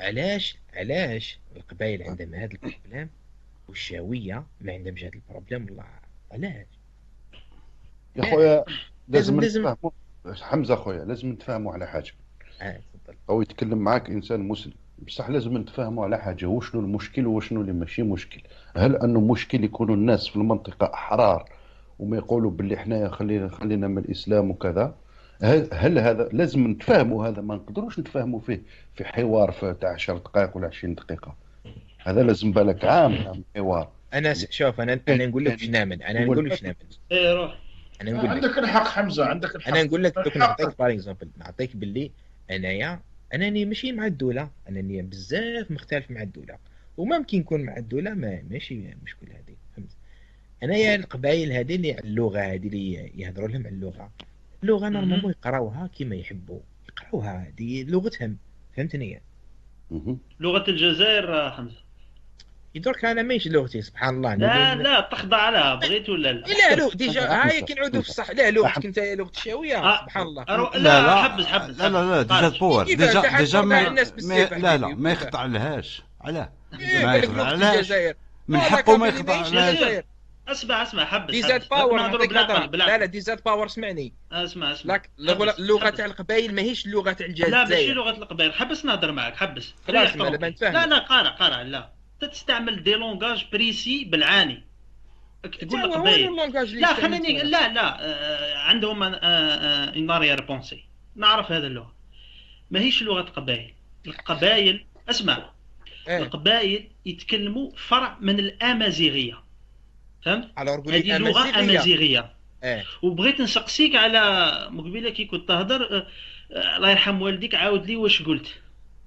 علاش القبائل عندهم هذا ال problème والشاويه ما عندهمش هذا ال problème؟ والله علاش
يا خويا؟ لازم نتفاهموا حمزة خويا، لازم نتفاهموا على حاجة.
تفضل.
او يتكلم معاك انسان مسلم، بصح لازم نتفاهموا على حاجة، وشنو المشكل وشنو اللي ماشي مشكل. هل انه مشكل يكونوا الناس في المنطقة احرار وما يقولوا باللي حنايا خلينا من الاسلام وكذا؟ هل هذا لازم نتفاهموا؟ هذا ما نقدروش نتفاهموا فيه في حوار تاع 10 دقائق ولا 20 دقيقة. هذا لازم بالك عام حوار.
انا شوف، انا نقول لك واش نامن، انا نقول لك واش نامن.
ايه روح.
انا نقول لك
عندك الحق حمزة، عندك الحق.
انا نقول لك دوك نعطيك par exemple، نعطيك باللي انايا انني ماشي مع الدولة، انني بزاف مختلف مع الدولة، وما ممكن نكون مع الدولة ما ماشي مشكل هذه، فهمت؟ انايا القبائل هذه اللي اللغة هذه اللي يهضروا لهم على اللغة، اللغة normalement يقراوها كيما يحبوا يقراوها، هذه لغتهم، فهمتني؟
لغة الجزائر حمزة
درك انا ماشي لغتي، سبحان الله.
لا لا تخضع لها بغيت ولا لا؟
لا لو déjà هاي كي نعودوا في الصح، لا لغتك انت لغة الشاويه، سبحان الله.
لا لا
حبس حبس.
لا لا لا DZ Power déjà déjà ما لا لا ما يخضع لهاش. علاه ما يخضع لهاش؟ من حقه ما يخضع لهاش.
اسمع اسمع حبس.
DZ Power، لا لا DZ Power اسمعني.
اسمع اسمع،
اللغة تاع القبائل ماهيش اللغة تاع الجزائر.
لا ماشي لغة القبائل، حبس نهضر معاك، حبس.
خلاص
لا لا قارع قارع، لا تستعمل des langages précis بالعاني تقول القبائل. لا خليني، لا لا عندهم une arrière-pensée، نعرف هذا اللغة ماهيش لغة قبائل. القبائل اسمع، القبائل يتكلموا فرع من الامازيغية، فهمت؟ هذه لغة امازيغيه. وبغيت نسقسيك على مقبله كي كنت تهضر، الله يرحم والديك عاود لي واش قلت.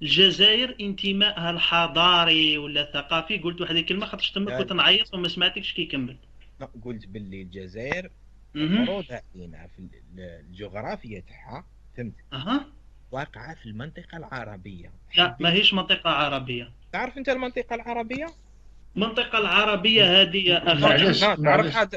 الجزائر انتمائها الحضاري ولا الثقافي، قلت واحد الكلمة خاطر تما كنت نعيط وما سمعتكش كي كملت.
قلت باللي الجزائر مفروض علينا في الجغرافيا تاعها، فهمت؟ واقعه في المنطقة العربية.
لا ماهيش منطقة عربية.
تعرف انت المنطقة العربية؟
المنطقة العربية هذه يا اخي
تعرفها؟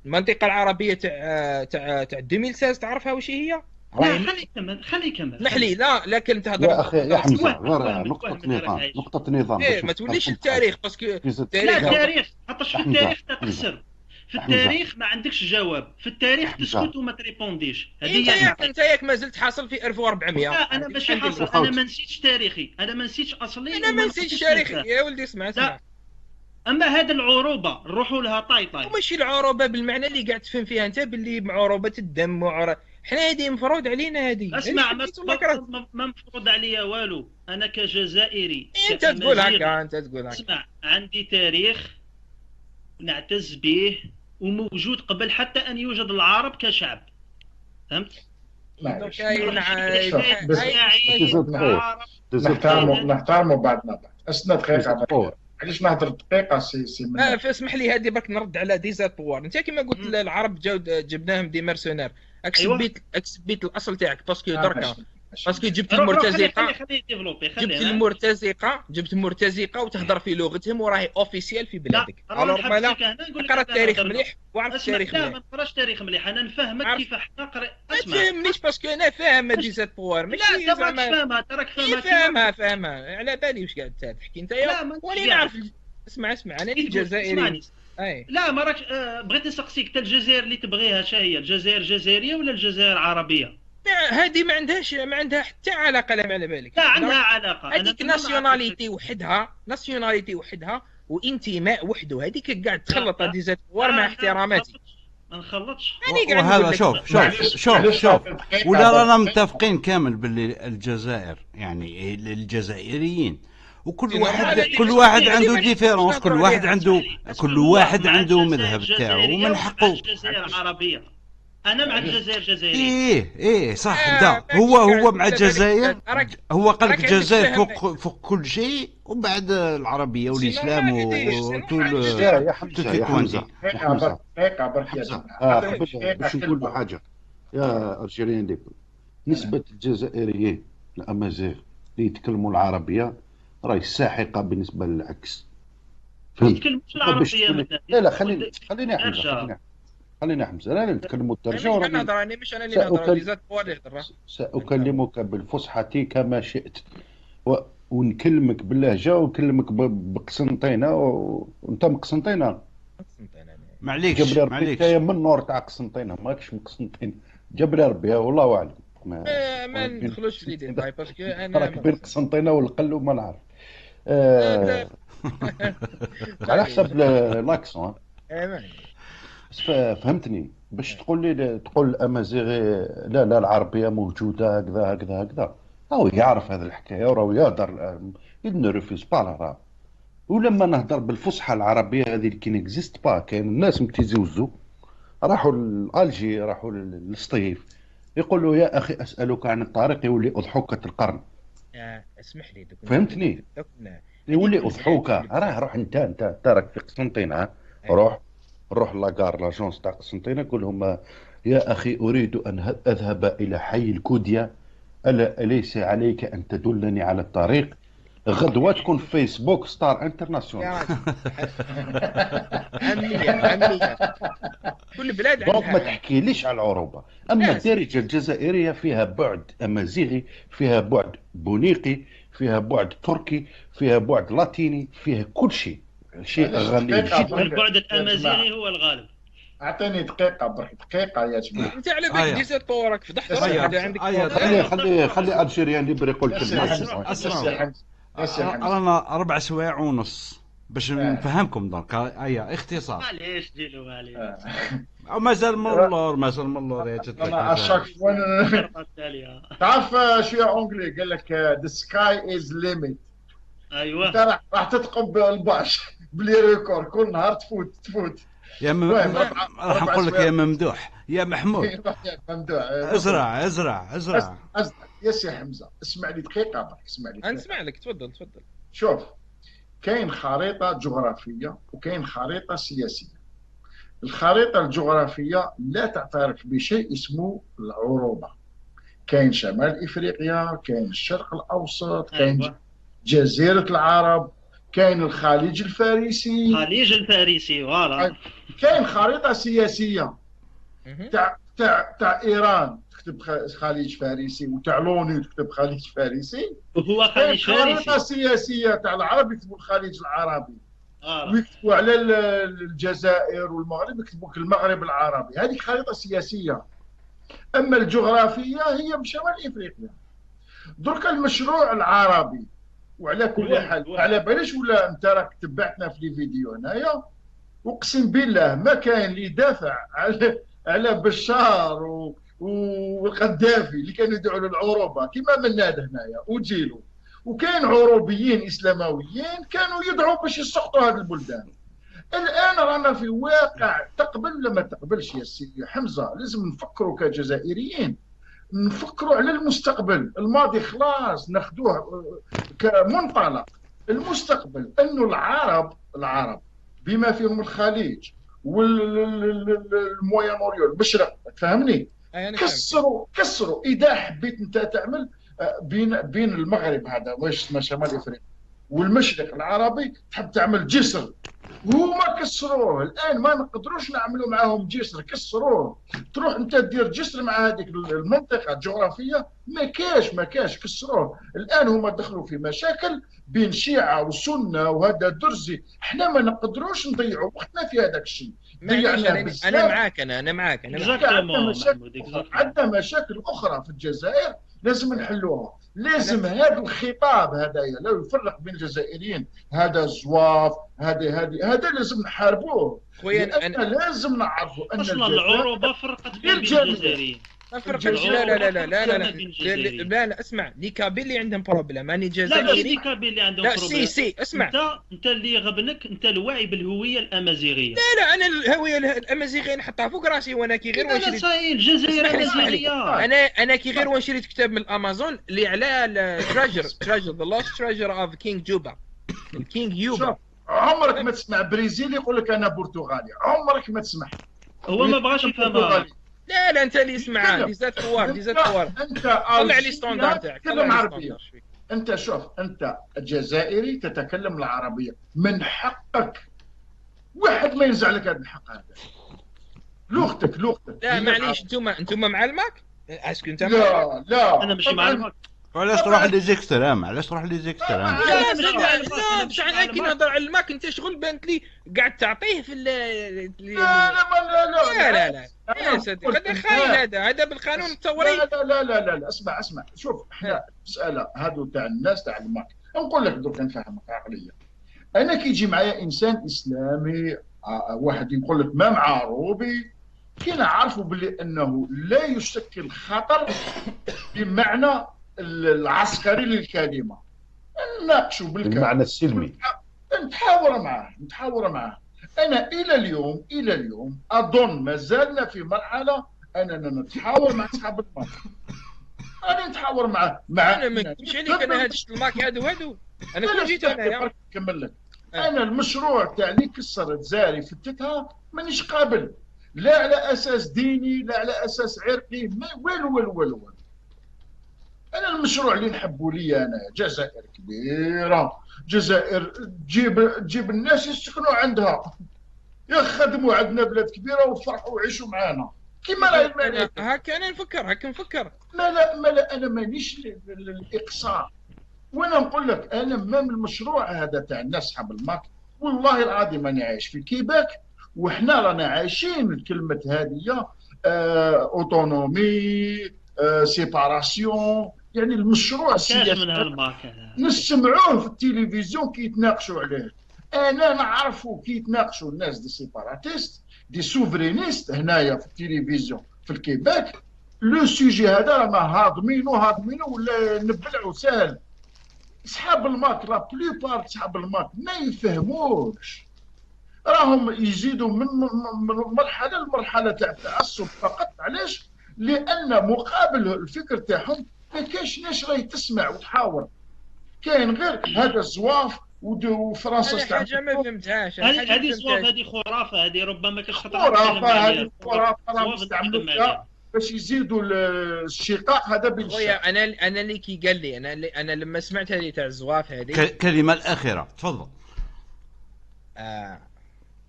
المنطقة العربية تاع تاع تاع 2016 تعرفها واش هي؟
لا خلي يكمل، خلي يكمل.
اسمح لي، لا لكن تهضر
يا اخي يا حمزة، غير نقطة نظام، نقطة نظام.
إيه ما توليش التاريخ parce que
التاريخ، لا التاريخ خاطرش في التاريخ تخسر، في التاريخ ما عندكش جواب، في التاريخ تسكت وما تريبونديش.
هذه انت ياك ما زلت حاصل في 1400.
لا انا ماشي حاصل، انا ما نسيتش تاريخي، انا ما نسيتش اصلي،
انا ما نسيتش تاريخي يا ولدي. اسمع اسمع،
اما هذا العروبة نروحوا لها طاي طاي،
وماشي العروبة بالمعنى اللي قاعد تفهم فيها انت باللي عروبة الدم وعروبه، حنا هذه مفروض علينا هذه.
اسمع، ما مفروض عليا والو، انا كجزائري.
انت تقول هكا، انت تقول هكا.
اسمع، عندي تاريخ نعتز به وموجود قبل حتى ان يوجد العرب كشعب، فهمت؟
نحترموا بعضنا بعض. استنى دقيقة، علاش نهضر دقيقة سي سي من
اسمح لي هذه برك نرد على DZ Power. انت كما قلت العرب جاو جبناهم des mercenaires، اكسبيت اكسبيت الاصل تاعك parce que دركا parce que جبت المرتزقة، جبت المرتزقة، جبت المرتزقة وتهضر في لغتهم وراهي officielle في بلادك. alors مالا اقرا التاريخ مليح وعرف التاريخ مليح.
لا ما نقراش تاريخ مليح، انا نفهمك كيف حنا قرا.
ما تفهمنيش parce que انا فاهم DZ Power،
ماشي لا زعما فاهمها، تراك فاهمها
فاهمها فاهمها، على بالي واش قاعد تحكي انت. وانا نعرف. اسمع اسمع، انا الجزائري.
أي. لا ما راك. بغيت نسقسيك انت الجزائر اللي تبغيها شا هي؟ الجزائر جزائرية ولا الجزائر عربية؟
هذه ما عندهاش، ما عندها حتى علاقة. لا ما على بالك.
لا عندها علاقة.
هذيك nationalité وحدها، nationalité وحدها وانتماء وحده، هذيك قاعد تخلط DZ Power مع احتراماتي.
ما نخلطش.
وهذا شوف شوف شوف شوف، ولا رانا متفقين كامل باللي الجزائر يعني الجزائريين، وكل واحد كل واحد عنده différence، كل واحد عنده، كل واحد عنده مذهب تاعو ومن حقه.
الجزائر عربية، انا مع الجزائر جزائرية.
ايه ايه صح، دا هو مع الجزائر، هو قال لك الجزائر فوق فوق كل شيء، ومن بعد العربية والاسلام وطول.
يا حمزة يا حمزة يا حمزة باش نقول حاجة يا Algérien libre، نسبه الجزائريين الامازيغ اللي يتكلموا العربية راهي ساحقة بالنسبة للعكس.
فهمت؟ يتكلموش العربية.
لا لا خليني خليني حمزة، خليني حمزة، لا نتكلموا الدرجة.
وراني مش انا اللي نهضر، DZ Power اللي يهضر.
ساكلمك بالفصحى كما شئت، ونكلمك باللهجة ونكلمك بقسنطينه، وانت من قسنطينه.
معليش معليش،
انت من النور تاع قسنطينه، ماكش من قسنطينه. جاب لي ربي والله اعلم.
ما ندخلوش في les détails parce que انا
راك بين قسنطينه والقل وما نعرف. على حسب l'accent. فهمتني؟ باش تقول لي تقول الامازيغي لا لا العربية موجودة هكذا هكذا هكذا، هو يعرف هذه الحكاية وراه يهضر، il ne refuse pas l'arabe. ولما نهضر بالفصحى العربية هذه اللي qui n'existe pas، كاين الناس من تيزي وزو راحوا ل Alger، راحوا للسطيف، يقولوا يا اخي اسالك عن الطريق، يولي اضحوكه القرن.
اسمح لي دوك،
فهمتني؟ يولي اضحوكه. راه روح انت راك في قسنطينه، روح la gare l'agence تاع قسنطينه، قول لهم يا اخي اريد ان اذهب الى حي الكوديا، الا اليس عليك ان تدلني على الطريق؟ غدوه تكون في فيسبوك star international.
عامية عامية كل بلاد
عندها. donc ما تحكيليش على العروبة. اما الدارجة الجزائرية فيها بعد امازيغي، فيها بعد بونيقي، فيها بعد تركي، فيها بعد لاتيني، فيها كل شيء، شيء غني جدا.
البعد الامازيغي هو الغالب.
اعطيني دقيقة برك، دقيقة يا جماعة.
انت على بالك ديزات طورك فضحت روحك عندك.
خلي خلي خلي Algérien libre يقول كلمة.
رانا 4.5 سوايع باش نفهمكم درك. هيا اختصار.
معليش ديروا معليش.
مازال من اللور، مازال من اللور يا جدك.
انا à chaque fois تعرف شوية anglais، قال لك the sky is limit.
ايوا
انت راح تتقب الباش ب les records، كل نهار تفوت تفوت.
يا راح نقول لك يا ممدوح، يا محمود،
ممدوح
ازرع ازرع ازرع
يا سي حمزة اسمع لي دقيقة برك، اسمع لي.
انا نسمع لك، تفضل تفضل.
شوف، كاين خريطة جغرافية وكاين خريطة سياسية. الخريطة الجغرافية لا تعترف بشيء اسمه العروبة. كاين شمال افريقيا، كاين الشرق الاوسط، كاين أيوة. جزيرة العرب، كاين الخليج الفارسي.
الخليج الفارسي voilà.
كاين خريطة سياسية تاع تاع تاع ايران تكتب خليج فارسي، وتاع l'ONU تكتب خليج فارسي،
وهو خليج فارسي.
خريطة سياسية تاع العرب يكتبوا الخليج العربي، ويكتبوا على الجزائر والمغرب يكتبوا المغرب العربي. هذه خريطة سياسية. اما الجغرافية هي من شمال افريقيا. درك المشروع العربي، وعلى كل حال على باليش ولا انت راك تبعتنا في les vidéos هنايا، اقسم بالله ما كاين اللي يدافع على بشار والقذافي اللي كانوا يدعوا للعروبه كما مناد هنايا وجيلو، وكاين عروبيين اسلامويين كانوا يدعوا باش يسقطوا هذه البلدان. الان رانا في واقع تقبل ولا ما تقبلش يا سي حمزة، لازم نفكروا كجزائريين، نفكروا على المستقبل. الماضي خلاص ناخذوه كمنطلق. المستقبل انه العرب بما فيهم الخليج وال Moyen-Orient المشرق، تفهمني؟ كسروا. اذا حبيت انت تعمل بين المغرب هذا واش اسمه شمال افريقيا والمشرق العربي، تحب تعمل جسر، هما كسروه. الان ما نقدروش نعملوا معاهم جسر، كسروه. تروح انت دير جسر مع هذيك المنطقة الجغرافية، ما كاش كسروه. الان هما دخلوا في مشاكل بين شيعه وسنة وهذا درزي. احنا ما نقدروش نضيعوا وقتنا في هذاك الشيء.
انا معاك، انا معاك،
عندنا مشاكل اخرى في الجزائر لازم نحلوها. لازم هذا الخطاب هذايا لا يفرق بين الجزائريين، هذا زواف، هذا لازم نحاربوه. خويا انا لازم نعرفوا ان
اصلا العروبة فرقت بين الجزائريين.
ما فرقتش. لا لا لا لا لا لا لا لا اسمع، les Kabyles اللي عندهم problème، ماني جزائري.
لا les Kabyles اللي عندهم problème.
لا si si اسمع،
انت اللي غبنك انت الوعي بالهوية الامازيغية.
لا لا، انا الهوية الامازيغية نحطها فوق راسي، وانا كي غير
وين شريت. لا الجزائر امازيغيه.
انا كي غير وين شريت كتاب من الامازون اللي على treasure the lost treasure of King Juba، ال King يوبا.
عمرك ما تسمع برازيلي يقول لك انا برتغالي، عمرك ما تسمع.
هو ما بغاش يفهمها.
لا لا، انت اللي اسمع ديزات فوار، ديزات فوار.
انت
طلع les standards تاعك،
تكلم عربية. انت شوف، انت جزائري تتكلم العربية، من حقك، واحد ما ينزع لك هذا الحق هذا. لغتك.
لا معليش، انتم مع الماك؟ est-ce que انت
مع؟ لا لا،
انا ماشي مع الماك.
علاش تروح les extrêmes؟ علاش تروح les extrêmes؟
لا لا، بصح انا كي نهضر على الماك انت شغل بانت لي قاعد تعطيه في لا
لا لا
لا لا يا سيدي، هذا خاين، هذا بالقانون الثوري.
لا لا لا لا لا، اسمع شوف، احنا المسالة هادو تاع الناس تاع الماك، نقول لك درك نفهمك عقلية. انا كي يجي معايا انسان اسلامي، واحد يقول لك ما مع عروبي، كي نعرفوا باللي انه لا يشكل خطر بمعنى العسكري للكلمة، نناقشوا
بالمعنى السلمي،
نتحاور معاه، نتحاور معاه. انا الى اليوم، الى اليوم اظن ما زلنا في مرحلة اننا نتحاور مع اصحاب الماك. انا نتحاور معاه مع
انا ما نكذبش عليك، انا هاد الماك هادو انا كون جيت انايا
نكمل لك. انا المشروع تاع اللي كسر الجزائري فتتها مانيش قابل، لا على اساس ديني لا على اساس عرقي، ما والو والو والو. انا المشروع اللي نحبه ليا انا جزائر كبيرة، جزائر تجيب الناس يسكنوا عندها، يخدموا عندنا بلاد كبيرة وفرحوا ويعيشوا معانا كيما راهي الملك.
هكا انا نفكر، هكا نفكر.
ما لا انا مانيش الاقصاء، وانا نقول لك انا même المشروع هذا تاع الناس صحاب الماك والله العظيم انا عايش في كيباك، وحنا رانا عايشين الكلمة هذه autonomie séparation، يعني المشروع
السياسي
نسمعوه في التلفزيون كي يتناقشوا عليه. انا نعرفوا كي يتناقشوا الناس des séparatistes des souverainistes هنايا في التلفزيون في الكيباك، le sujet هذا رانا هاضمينو هاضمينو ولا نبلعو سهل. صحاب الماك la plupart صحاب الماك ما يفهموش، راهم يزيدوا من مرحلة لمرحلة تاع التعصب فقط. علاش؟ لان مقابل الفكر تاعهم ما كاينش ناس راهي تسمع وتحاور، كاين غير هذا الزواف وفرنسا.
انا حاجة ما فهمتهاش
هذه الزواف، هذه خرافه، هذه ربما كاش
خرافه، هذه خرافه راهم يستعملوها باش يزيدوا الشقاق هذا بين
خويا. انا اللي كي قال لي انا لما سمعت هذه تاع الزواف هذه
الكلمة الاخيرة تفضل.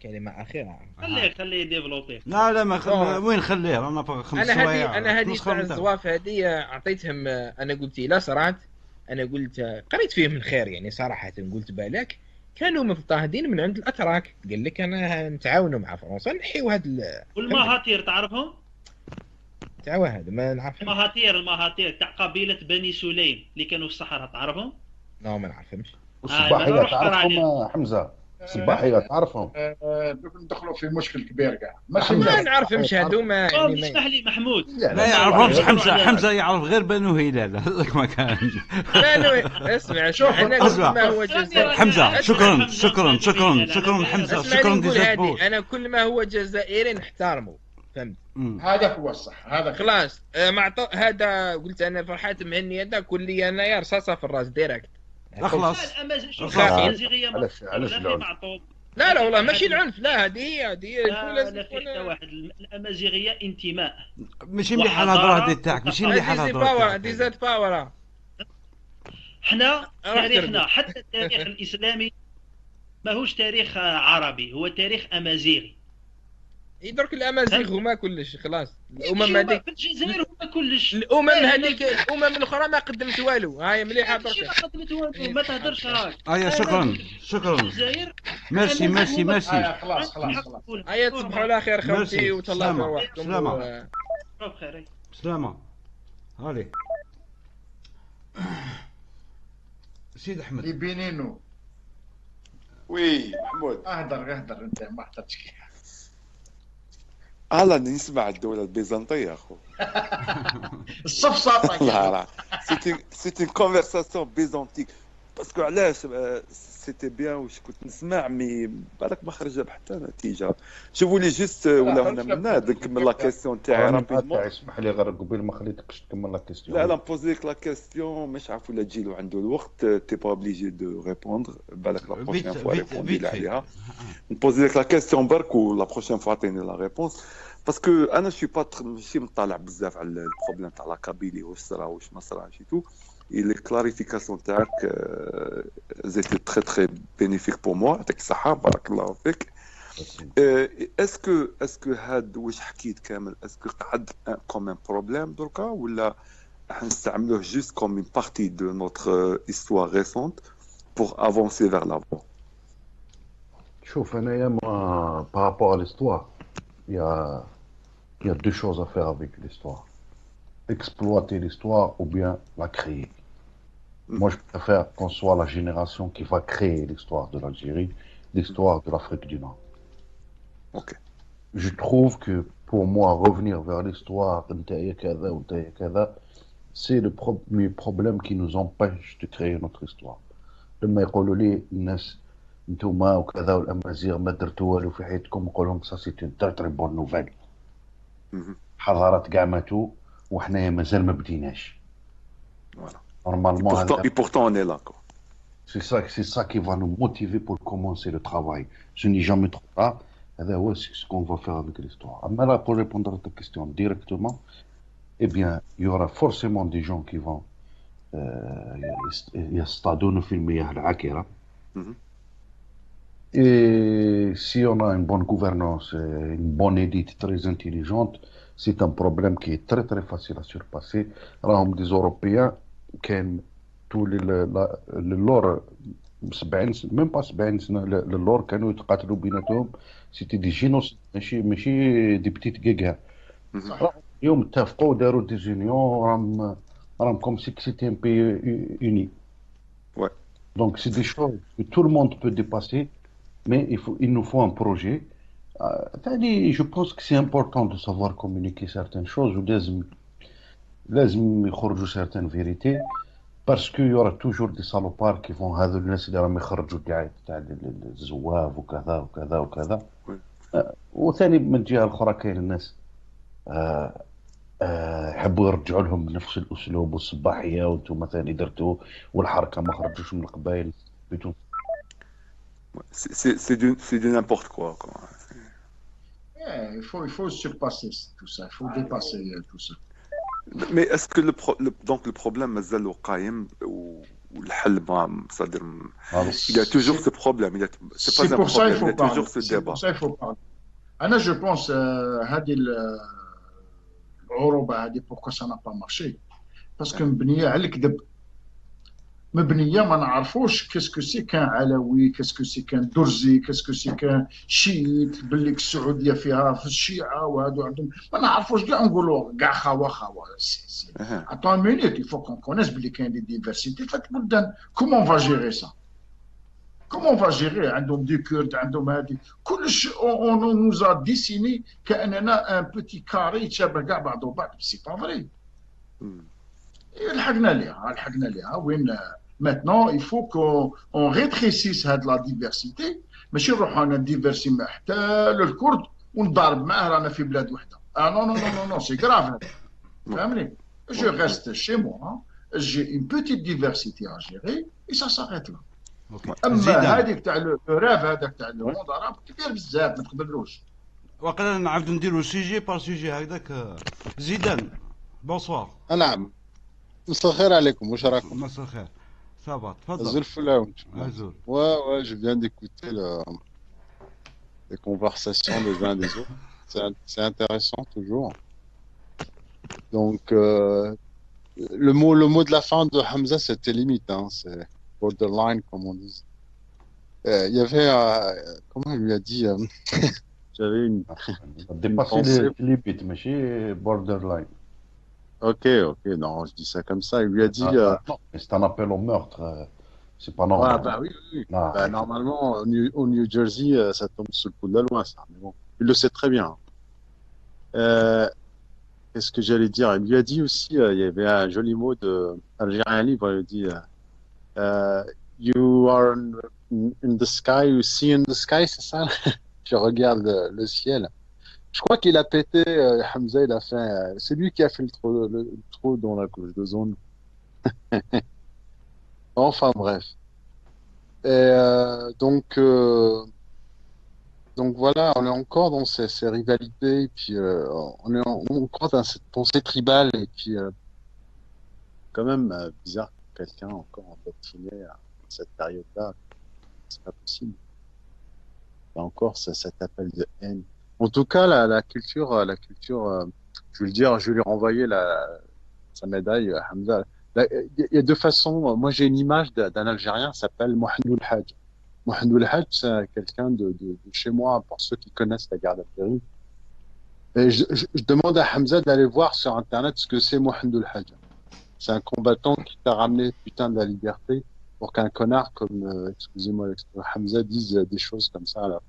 كلمة اخيرة،
خليه développer.
لا لا ما وين خليه، رانا في 5 سوايع.
انا هذه تاع الزواف هذه اعطيتهم، انا قلت لا صرات، انا قلت قريت فيهم الخير يعني صراحة، قلت بالك كانوا مضطهدين من عند الاتراك، قال لك انا نتعاونوا مع فرنسا نحيو هاد
والمهاتير تعرفهم؟
تعاو هذا ما نعرفهم.
المهاتير تاع قبيلة بني سليم اللي كانوا في الصحراء تعرفهم؟
لا ما نعرفهمش.
الصباحية تعرفهم حمزة؟ الصباحية تعرفهم؟
دوك ندخلوا في مشكل كبير كاع.
ما نعرفهمش هادو ما
يعني. اسمح لي محمود،
لا يعرفهمش حمزة. حمزة يعرف غير بنو هلال هذاك ما كان.
بنو اسمع شوف انا ما هو جزائري
حمزة. شكرا شكرا شكرا شكرا حمزة، شكرا ديزاد.
انا كل ما هو جزائري نحترمه، فهمت؟
هذا هو الصح، هذا
خلاص. هذا قلت انا فرحات مهني هذا كلي انايا رصاصة في الراس direct.
خلاص.
علاش العنف؟
لا لا والله ماشي العنف، لا هذه هي هذه
لا في حتى واحد. الامازيغية انتماء.
ماشي مليحة الهضرة هذه تاعك، ماشي مليحة الهضرة.
ديزاد باور.
حنا تاريخنا حتى التاريخ الاسلامي ماهوش تاريخ عربي، هو تاريخ امازيغي.
درك الامازيغ هما كلش خلاص. الامم هذيك
في الجزائر هما كلش.
الامم هذيك الامم الاخرى ما قدمت والو. هاي مليحة درك
ما قدمت والو، ما تهدرش راك.
هيا شكرا شكرا. merci merci merci.
خلاص خلاص خلاص.
هيا تصبحوا على خير خوتي وتهلاو في رواحكم.
سلامه سلامه. هالي سيد احمد
بينينو.
oui محمود
اهدر اهدر انت ما هدرتش.
الله نسمع الدولة البيزنطية اخو.
الصفصطة.
لا لا c'était une conversation byzantine parce que علاش c'était bien واش كنت نسمع mais بالك ما خرج بحتى نتيجة. je voulais juste ولا هنا من نكمل la question تاعي
rapidement. اسمح لي غير قبل ما خليتكش تكمل la question.
لا لا ن poser لك la question مش عارف ولا تجيلو عنده الوقت t'es pas obligé de répondre بالك la prochaine fois répondi عليها. ن poser لك la question برك و la prochaine fois عطيني la réponse parce que انا je suis pas ماشي مطلع بزاف على ال problème تاع la Kabylie واش صرا واش ما صراش tout. Et les clarifications تاعك étaient très très bénéfiques pour moi. يعطيك الصحة بارك الله فيك. est-ce que هاد واش حكيت كامل est-ce que قعد comme un problème دركا ولا راح نستعملوه juste comme une partie de notre histoire récente pour avancer vers l'avant؟
شوف انايا par rapport à l'histoire il y a deux choses à faire avec l'histoire. Exploiter l'histoire ou bien la créer. Moi, je préfère qu'on soit la génération qui va créer l'histoire de l'Algérie, l'histoire de l'Afrique du Nord.
Ok.
Je trouve que pour moi, revenir vers l'histoire, c'est le premier problème qui nous empêche de créer notre histoire. لما يقولوا لي الناس نتوما وكذا والامازيغ ما درتوا والو في حياتكم، نقول لهم ça c'est une très très bonne nouvelle. حضارات كاع ماتوا وحنايا مازال ما بديناش. Normalement,
Et pourtant, on est là, quoi.
C'est ça qui va nous motiver pour commencer le travail. Ce n'est jamais trop tard. هذا هو ce qu'on va faire avec l'histoire. أما là, pour répondre à ta question directement, eh bien, il y aura forcément des gens qui vont يصطادون في المياه العكرة. Et si on a une bonne gouvernance, une bonne élite très intelligente, c'est un problème qui est très très facile à surpasser. راهم des Européens كان tous اللور 70, même pas 70 سنة للور كانوا يتقاتلوا بيناتهم، c'était des génocides، ماشي des petites guéguerres. اليوم اتفقوا وداروا des unions، راهم comme si c'était un pays uni. Donc c'est des choses que tout le monde peut dépasser, mais il nous faut un projet. ثاني je pense que c'est important de savoir communiquer certaines choses ولازم لازم يخرجوا certaines vérités parce qu'il y aura toujours des salopards qui vont، هذو الناس اللي راهم يخرجوا الدعاية تاع الزواف وكذا وكذا وكذا. وثاني من الجهة الأخرى كاين الناس يحبوا يرجعوا لهم بنفس الأسلوب والصباحية، وانتم ثاني درتوا والحركة ما خرجوش من القبائل.
C'est du n'importe quoi, quoi.
Yeah, il faut surpasser tout ça, il faut dépasser tout ça.
Mais est-ce que donc le problème مازال قايم والحل ما c'est-à-dire il y a toujours ce problème, il y a c'est pas
C'est
un
pour ça
problème,
il
il
faut
y a toujours
parler.
ce
C'est
débat.
pour ça il faut parler. أنا je pense هذه العروبة هذه pourquoi ça n'a pas marché؟ Parce que مبنية على الكذب، مبنيه ما نعرفوش qu'est-ce que c'est qu'un علوي، qu'est-ce que c'est qu'un درزي، qu'est-ce que c'est qu'un chiite، باللي السعوديه فيها في الشيعه وهادو عندهم، ما نعرفوش كاع، نقولوا كاع خوا خوا. Attends une minute, il faut qu'on connaisse بلي كاين des diversités في البلدان. Comment on va gérer ça؟ Comment on va gérer؟ عندهم des Kurdes، عندهم هذه كلش. On nous a dessiné كاننا un petit carré يتشابه كاع بعضه بعض، c'est pas vrai. لحقنا ليها، لحقنا ليها وين maintenant il faut qu'on rétrécisse هاد la diversité، ماشي نروحوا انا diversité مع حتى للكرد ونضارب معاه، رانا في بلاد وحده. Ah non non non non non, c'est grave، فهمني؟ Je reste chez moi, j'ai une petite diversité à gérer et ça s'arrête là. اما هذيك تاع le rêve هذاك تاع le monde arabe كبير بزاف، ما تقبلوش.
وقيلا نعاودو نديرو sujet par sujet هكذاك. زيدان، bonsoir.
نعم، مساء الخير عليكم، واش راكم؟
مساء الخير، ça va، تفضل.
Azul fellawen.
Azul.
Ouais, je viens d'écouter les conversations des uns des autres. C'est intéressant toujours. Donc, le mot de la fin de Hamza, c'était limite, hein, c'est borderline, comme on dit. Il y avait, comment il lui a dit, j'avais une
Dépasser
pensée.
Les limites, ماشي borderline.
Ok, non, je dis ça comme ça. Il lui a dit,
Ah, ah, non, mais c'est un appel au meurtre, c'est pas normal.
Ouais, bah oui.
Non.
Bah, normalement, au New Jersey, ça tombe sous le coup de la loi, ça. Mais bon, il le sait très bien. Qu'est-ce que j'allais dire؟ Il lui a dit aussi, il y avait un joli mot de Algérien libre, il lui a dit You are in the sky, you see in the sky, c'est ça؟ Tu regardes le ciel. Je crois qu'il a pété, Hamza, il a fait, c'est lui qui a fait le trou dans la couche d'ozone. Enfin bref. Et donc voilà, on est encore dans ces rivalités, et puis on est encore dans cette pensée tribale, et puis quand même bizarre que quelqu'un encore endoctriné à cette période-là. C'est pas possible. Il y a encore cet appel de haine. En tout cas, la culture, je vais le dire, je vais lui renvoyer sa médaille, Hamza. Il y a deux façons. Moi, j'ai une image d'un Algérien, s'appelle Mohamed El Hadj. Mohamed El Hadj, c'est quelqu'un de chez moi, pour ceux qui connaissent la guerre d'Algérie. Et je demande à Hamza d'aller voir sur Internet ce que c'est Mohamed El Hadj. C'est un combattant qui t'a ramené putain de la liberté pour qu'un connard comme, excusez-moi, Hamza dise des choses comme ça, là.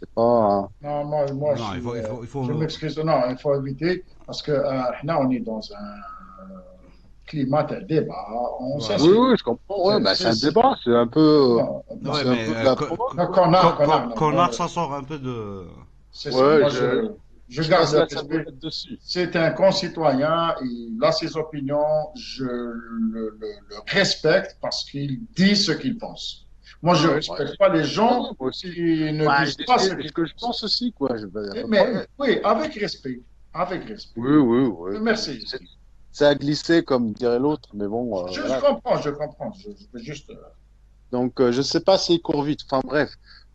C'est pas.
Non, moi,
Non,
je,
il faut
je m'excuse. Non, il faut éviter parce que là, on est dans un climat تاع débat. On
Oui, oui, je comprends. Ouais, bah, c'est un débat, c'est un peu.
Ouais,
c'est un
mais
peu de la
connard,
connard,
connard,
ça sort un peu de.
C'est ça.
Ouais,
Moi, je garde
la
le respect.
Dessus.
C'est un concitoyen, il a ses opinions, je le respecte parce qu'il dit ce qu'il pense. Moi, je ne respecte pas les gens qui ne disent pas ce
que je pense aussi, quoi.
Mais oui, avec respect. Avec respect.
Oui, oui, oui.
Merci.
Ça a glissé, comme dirait l'autre, mais bon.
Je voilà. comprends, je comprends. Je veux juste.
Donc, je ne sais pas s'il court vite. Enfin, bref.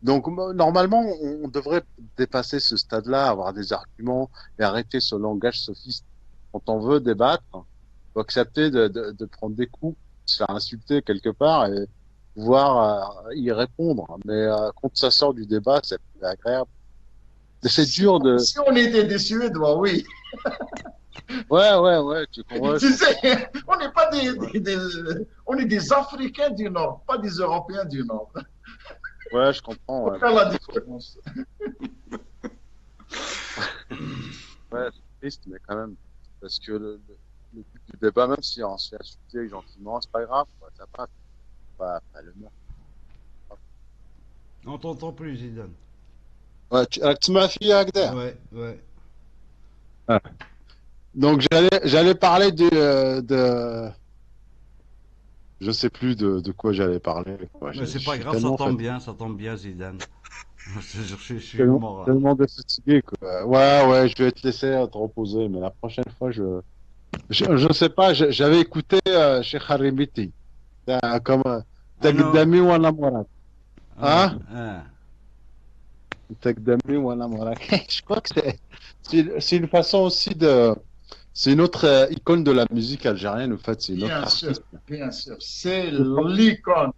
Donc, normalement, on devrait dépasser ce stade-là, avoir des arguments et arrêter ce langage sophiste. Quand on veut débattre, il faut accepter de prendre des coups, se faire insulter quelque part et pouvoir y répondre. Mais quand ça sort du débat, c'est plus agréable. C'est dur de.
Si on était des Suédois, oui.
Ouais, ouais, ouais. Tu comprends.
Tu sais, on n'est pas on est des Africains du Nord, pas des Européens du Nord.
Ouais, je comprends.
Faut
ouais.
faire la différence.
Ouais, c'est triste, mais quand même, parce que le but du débat, même si on se fait insulter gentiment, c'est pas grave, quoi, ça passe. Pas le meurtre.
On t'entend plus, Zidane.
Ouais, tu m'as fait Agder.
Ouais, ouais.
Ah. Donc j'allais parler de je sais plus de quoi j'allais parler. Quoi.
Mais c'est pas grave, ça tombe bien, Zidane. Je suis mort.
Tellement de fatigué, quoi. Ouais, ouais, je vais te laisser te reposer, mais la prochaine fois, je sais pas, j'avais écouté Cheikh Harimiti. Comme Tagdami ou Anamorak. Hein? Tagdami ou Anamorak. Je crois que c'est une façon aussi de. C'est une autre icône de la musique algérienne, en fait. C'est une
bien
autre
sûr, bien sûr. C'est l'icône.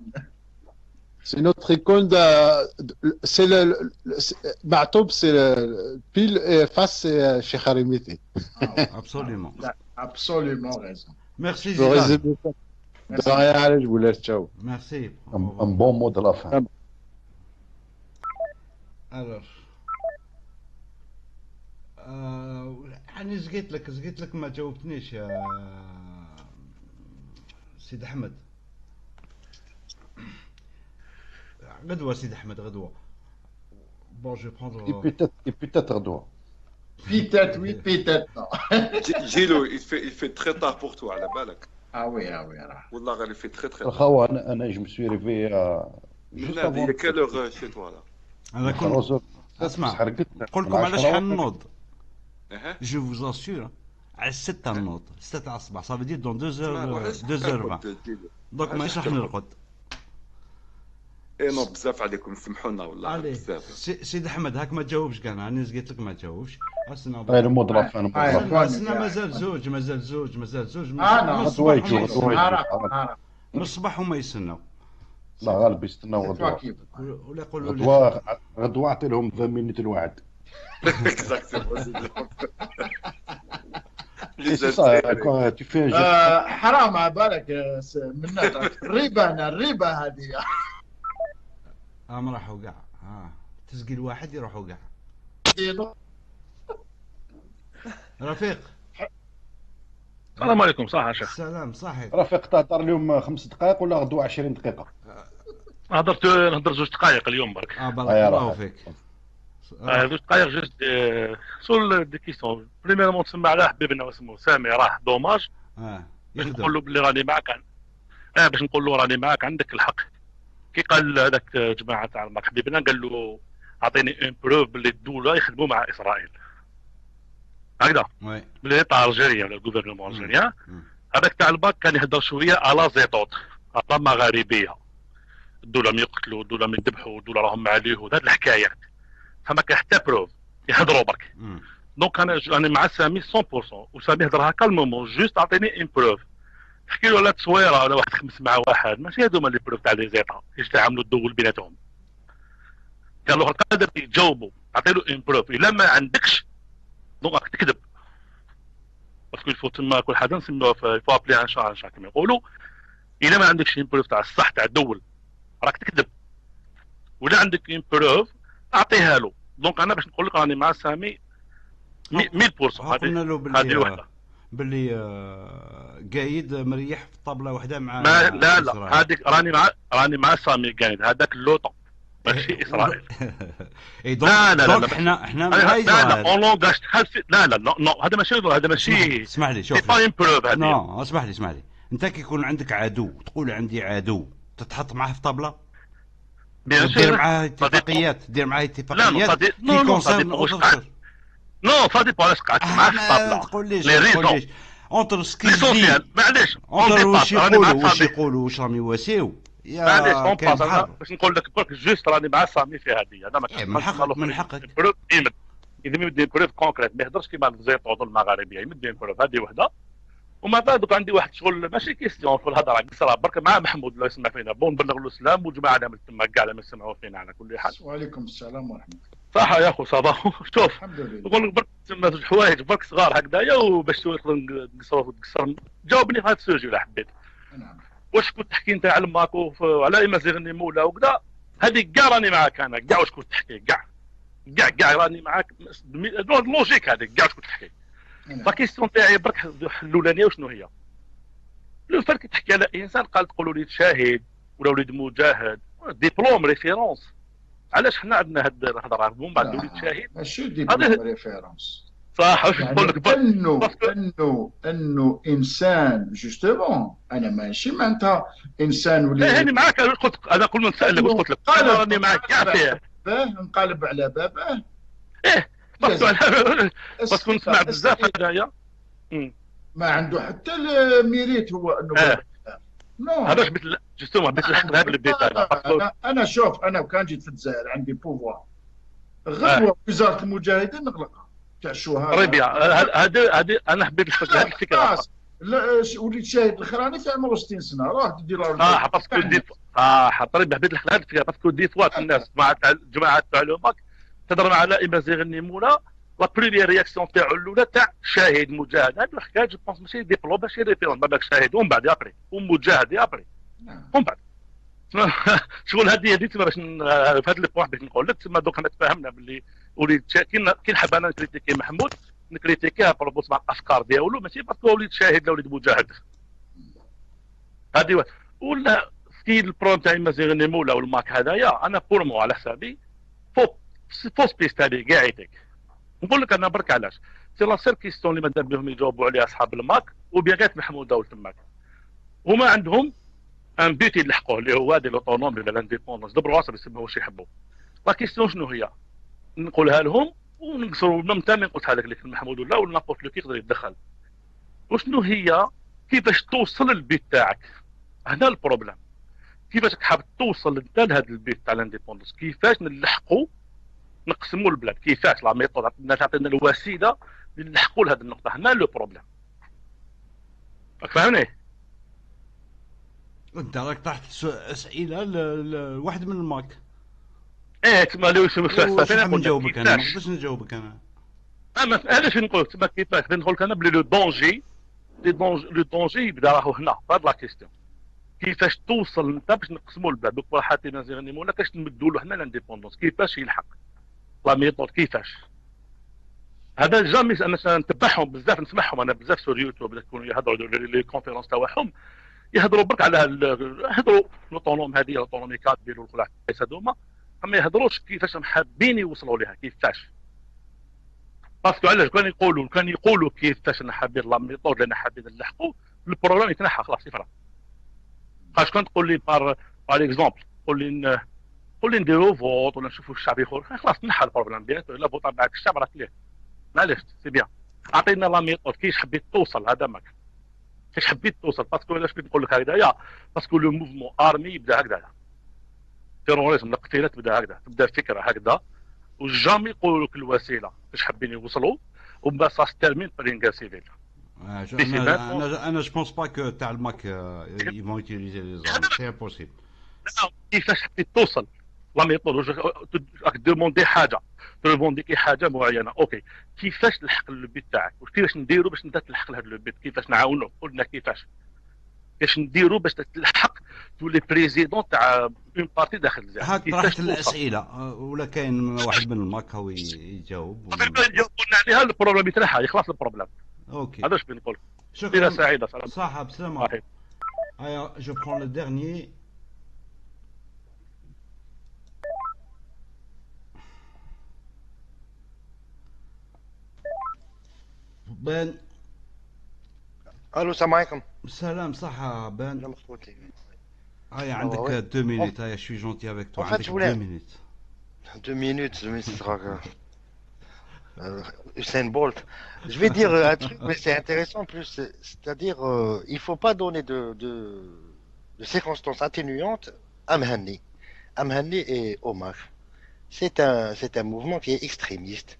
C'est une autre icône de. C'est le. Matoub, c'est le. Pile et face, c'est Cheikh Harimiti.
Absolument.
Absolument raison.
Merci, Zidane.
De rien, allez, je vous laisse, ciao.
Merci.
Un bon mot de la fin.
Alors. يعني زقيت لك ما جاوبتنيش يا سيد احمد. غدوه سيد احمد غدوه. Bon, je prends
et peut-être غدوه.
Peut-être oui, peut-être non.
Gilo, il fait très tard pour toi على بالك.
Ah oui, ah oui, راه.
والله غير il fait très très tard.
الخوا انا je me suis réveillé
juste avant. Quelle heure chez toi là?
انا كنت اسمع نقول لكم على شحال نوض. Je vous assure, على 6 نوض 6 تاع الصباح، ça veut dire dans 2 heures 2h20. Donc مانيش راح نرقد.
اي non بزاف عليكم، سمحوا لنا والله بزاف.
سيد احمد هاك ما تجاوبش كاع، انا قلت لك ما تجاوبش. استنى
غير mot de la fin.
استنى مازال زوج مازال زوج مازال زوج. من الصباح هما يستناو.
لا غالب يستناو غدوه.
ولا يقولوا لي
غدوه اعطي لهم 20 minutes الواحد.
حرام على بالك منا الريبه، الريبه هذه.
راحوا كاع. تسقي الواحد يروحوا كاع. رفيق
السلام عليكم. صح يا شيخ.
السلام. صحيح
رفيق، تهضر اليوم 5 دقائق ولا غدوه 20 دقيقه؟
هضرت نهضر 2 دقائق اليوم برك.
بارك الله فيك.
2 دقائق juste seules des questions. Premièrement تسمى على حبيبنا واسمه سامي، راه dommage. باش نقول له بلي راني معاك، باش نقول له راني معاك، عندك الحق. كي قال هذاك جماعه تاع الماك حبيبنا، قال له اعطيني une preuve باللي الدوله يخدموا مع اسرائيل هكذا، بلي تاع algérien ولا ال gouvernement algérien. هذاك تاع الباك كان يهضر شويه على زيطوط، على مغاربيه، الدوله ما يقتلوا، الدوله ما يذبحوا، الدوله راهم مع اليهود، هاد الحكايات. فما كان حتى preuve، يهضروا برك. Donc انا مع سامي 100%، وسامي هضرها calmement، juste اعطيني une preuve. تحكي له على تصويره ولا واحد خمس مع واحد، ماشي هذوما les preuves تاع les États يتعاملوا الدول بيناتهم. قال له قادر يجاوبوا، اعطي له une preuve. الا ما عندكش donc راك تكذب، parce que il faut تما كل حاجه نسميوها il faut appeler un chat un chat كما يقولوا. الا ما عندكش une preuve تاع الصح تاع الدول راك تكذب، ولا عندك une preuve اعطيها له. Donc انا باش نقول لك راني مع سامي 100%.
قلنا له
هذه وحده.
باللي قايد مريح في الطابله وحده مع
ما لا لا، هذيك راني مع سامي قايد، هذاك l'OTAN ماشي اسرائيل.
اي donc لا لا لا، حنا مع
اسرائيل. لا لا، en langage لا لا non non، هذا ماشي، هذا ماشي.
اسمح لي، شوف،
pas une preuve
هذه. non، اسمح لي، اسمح لي، انت كي يكون عندك عدو، تقول عندي عدو، تتحط معاه في طابله؟
bien
sûr. دير معاه اتفاقيات، دير معاه اتفاقيات.
لا non non non، ça dépend علاش قعدت معاه في الطابله.
تقول ليش، تقول ليش entre ce
qu'ils disent. معليش.
entre واش يقولوا، واش يقولوا، واش راهم يواسيو.
يا معليش، on passe. باش نقول لك برك juste راني مع سامي في هذه.
هذا ما من حقك، من حقك.
يمد، اذا يمد preuve concrète، ما يهضرش كيما الزيطوط المغاربيه، يمد preuve، هذه وحده. وما بعد دوك عندي واحد شغل ماشي question، شغل هضره قصره برك مع محمود لو يسمع فينا. bon، نبلغ له السلام والجماعة اللي تما كاع اللي يسمعوا فينا على كل حال.
وعليكم السلام ورحمة الله.
صح يا اخو، ça va؟ شوف،
الحمد لله.
نقول لك برك تما زوج حوايج برك صغار هكذايا، وباش تقدر نقصروا تقصر، جاوبني في هذا ال sujet ولا حبيت.
نعم.
واش كنت تحكي انت على الماكو وعلى امازيغ مولا وكذا، هذه كاع راني معاك انا، كاع واش كنت تحكي، كاع كاع كاع راني معاك، logique هذيك كاع واش كنت تحكي. la question تاعي برك الاولانية وشنو هي؟ le fait تحكي على انسان قال تقولوا وليد شهيد ولا وليد مجاهد، diplôme، référence، علاش حنا عندنا هاد الهضرة من بعد وليد شهيد؟
ماشي diplôme، référence.
صح، واش
يعني
نقول لك؟
انه انسان justement، انا ماشي معناتها انسان
ولي إيه، معاك، قلت انا كل ما نسالك واش قلت لك، انا راني معاك كاع فيه.
باه انقلب على باباه.
ايه، parce que نسمع بزاف هذايا.
ما عنده حتى ال mérite هو انه
non، هذا باش justement باش نلحق هذا البيت.
انا شوف، انا كان جيت في الجزائر عندي pouvoir، غدوه وزارة المجاهدين نغلقها تاع الشهداء.
très bien، هذه انا حبيت نفكر هذه الفكره.
لا، وليد شاهد الاخراني في عمره 60 سنة راه دير.
parce que des très bien، حبيت نلحق هذه الفكرة parce que des fois الناس مع جماعة تاع le MAK تهضر مع لا امازيغ النيموله، la première réaction تاعو الاولى تاع شاهد مجاهد، هذو الحكاية je pense ماشي ديبلوم، ماشي référence. بالك شاهد ومن بعد après ومجاهد après ومن بعد شغل هذه تما باش في هذا ال point باش نقول لك تما دوك حنا تفاهمنا باللي وليد كي نحب انا نكريتيكي محمود، نكريتيكيه à propos مع الافكار ديالو، ماشي parce que وليد شاهد لا وليد مجاهد. هذه ولا في ال problème تاع مازيغ نيمولا والماك هذايا، انا pour moi على حسابي fausse piste هذه كاع. يعطيك نقول لك انا برك علاش، c'est la seule question اللي ماذا بهم يجاوبوا عليها اصحاب الماك وبيغيت محمود داول تماك. هما عندهم un but يلحقوه اللي هو de l'autonomie ولا l'indépendance، دبروا راسهم يسموه واش يحبوا. la question شنو هي؟ نقولها لهم ونقصروا même temps، قلتها لك محمود ولا n'importe qui يقدر يتدخل. وشنو هي؟ كيفاش توصل لل but تاعك؟ هنا ال problème، كيفاش حاب توصل انت لهذا ال but تاع l'indépendance؟ كيفاش نلحقوا نقسموا البلاد؟ كيفاش la méthode؟ تعطينا الوسيلة اللي نلحقوا لهذه النقطه. هنا le problème، راك فاهمني؟
انت راك طرحت اسئلة لواحد من الماك.
ايه، تما لو
واش نجاوبك انا؟ ما نقدرش نجاوبك انا.
انا علاش نقول لك تما كيفاش؟ نقول لك انا بلي le danger، le danger يبدا راهو هنا في هاد la question، كيفاش توصل انت باش نقسموا البلاد. دوك حتى مازيغ ولا كاش نمدوا له حنا l'indépendance، كيفاش يلحق؟ la méthode كيفاش؟ هذا jamais انا نتبعهم بزاف، نسمعهم انا بزاف sur YouTube، يكونوا يهضروا les conférences تاعهم، يهضروا برك على يهضروا l'autonomie هذه، l'autonomie kabyle والخلاص هذوما، ما يهضروش كيفاش حابين يوصلوا لها، كيفاش. parce que علاش؟ كان يقولوا كيفاش انا حابين، la méthode اللي انا حابين نلحقوا، ال problème يتنحى خلاص، يفرق. خاطر كان تقول لي par exemple قول لي نديرو vote ولا نشوفوا الشعب يخرج، خلاص تنحى ال problème bien. لا vote معك الشعب راك ليه، معليش c'est bien. عطينا la méthode، كيفاش حبيت توصل؟ هذا ما كيفاش حبيت توصل. parce que علاش بغيت نقول لك هكذايا؟ parce que le mouvement armé يبدا هكذا، terrorisme، القتيلات تبدا هكذا، تبدا فكرة هكذا و jamais يقولوا لك الوسيلة باش حابين يوصلوا، ومن بعد ça se termine par une guerre civile.
انا je pense pas que تاع الماك ils vont utiliser les armes، c'est impossible.
كيفاش حبيت توصل la méthode؟ راك demander حاجه، تروفونديكي حاجة معينه، OK، كيفاش تلحق le but تاعك؟ وكيفاش نديرو باش انت تلحق لهذا le but؟ كيفاش نعاونو؟ قلنا كيفاش نديرو باش تلحق تولي président تاع une partie داخل الجزائر؟
هاك طرحت الاسئله، ولا كاين واحد من الماك هو يجاوب.
يجاوبنا عليها، ال problème يتنحى، يخلص ال problème.
OK.
هذا واش بغيت نقول.
شكرا.
ليلة سعيدة، سلام.
صح، بسلامه. هيا je prends le dernier. بن.
الو، السلام عليكم.
سلام، صحة بن.
سلام خوتي.
هيا عندك 2 minutes، هيا je suis gentil avec toi.
En fait,
عندك
je voulais
2 minutes.
2 minutes, 2 minutes, ce sera Usain Bolt. Je vais dire un truc, mais c'est intéressant en plus. C'est-à-dire, il faut pas donner de circonstances atténuantes à Mhenni. À Mhenni et au MAK. C'est un mouvement qui est extrémiste.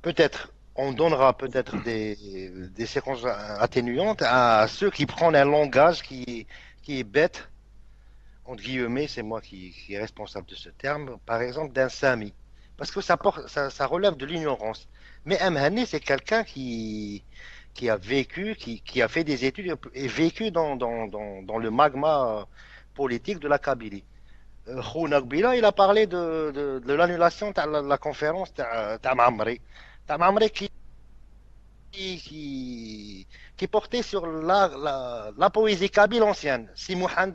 Peut-être, on donnera peut-être des circonstances atténuantes à ceux qui prennent un langage qui est bête, entre guillemets, c'est moi qui est responsable de ce terme, par exemple d'un Sami. Parce que ça relève de l'ignorance. Mais Mhenni, c'est quelqu'un qui a vécu, qui a fait des études et vécu dans le magma politique de la Kabylie. خونا قبيلة, il a parlé de l'annulation de la conférence تاع معمري. تاع معمري qui portait sur la poésie kabyle ancienne, Si Mohand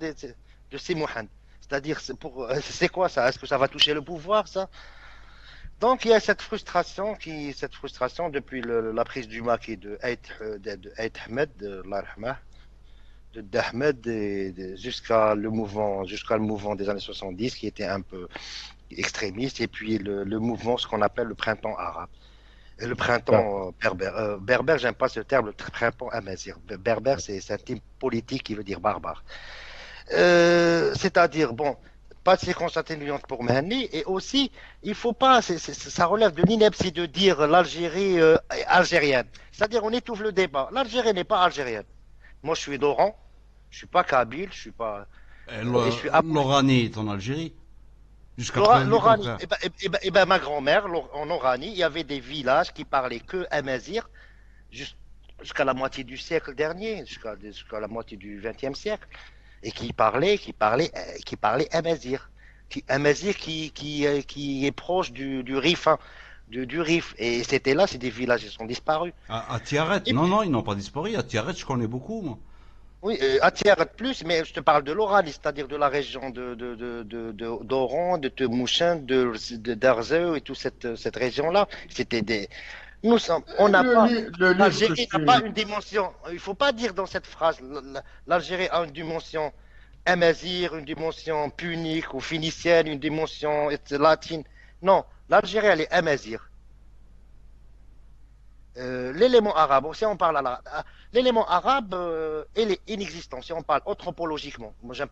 de Si Mohand. C'est-à-dire, c'est quoi ça? Est-ce que ça va toucher le pouvoir, ça? Donc, il y a cette frustration depuis la prise du maquis de Aït Ahmed, de الله يرحمه, de d'Ahmed jusqu'à le mouvement des années 70 qui était un peu extrémiste, et puis le mouvement, ce qu'on appelle le printemps arabe. Et le printemps berbère. Berbère, j'aime pas ce terme, le printemps amazigh. Berbère, c'est un terme politique qui veut dire barbare. C'est-à-dire, bon, pas de circonstances atténuantes pour Mhenni, et aussi, il faut pas, ça relève de l'ineptie de dire l'Algérie est algérienne. C'est-à-dire, on étouffe le débat. L'Algérie n'est pas algérienne. Moi, je suis d'Oran, je suis pas kabyle, je suis pas. Et je suis
L'Oranie est en Algérie. Jusqu'à preuve du
L'Oranie,
contraire.
eh ben, ma grand-mère, en Oranie, il y avait des villages qui parlaient que amazigh jusqu'à la moitié du siècle dernier, jusqu'à la moitié du XXe siècle, et qui parlaient amazigh, amazigh qui est proche du Rif, hein, du Rif. Et c'était là, c'est des villages qui sont disparus.
À Tiaret,
Et
non,
puis,
non, ils n'ont pas disparu. À Tiaret, je connais beaucoup, moi.
Oui, à Tiaret plus, mais je te parle de l'Oranie, c'est-à-dire de la région d'Oran, de Temouchent, d'Arzew et toute cette région-là. C'était des. Nous sommes, on n'a pas,
Le livre que
l'Algérie
je
n'a pas une dimension. Il faut pas dire dans cette phrase, l'Algérie a une dimension amazigh, une dimension punique ou phénicienne, une dimension latine. Non, l'Algérie, elle est amazigh. L'élément arabe, si on parle à l'élément arabe, il est inexistant. Si on parle anthropologiquement, moi j'aime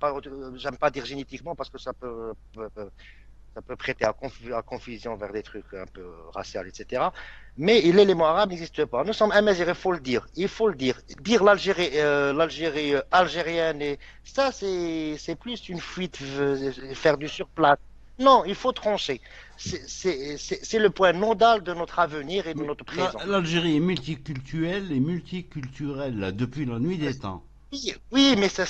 pas dire génétiquement parce que ça peut prêter à confusion vers des trucs un peu raciaux, etc. Mais l'élément arabe n'existe pas. Nous sommes amazighs, il faut le dire. Il faut le dire. Dire l'Algérie algérienne, et ça, c'est plus une fuite, faire du surplace. Non, il faut trancher. C'est le point nodal de notre avenir et de notre présent.
L'Algérie est multiculturelle et multiculturelle depuis la nuit des temps.
Oui, mais c'est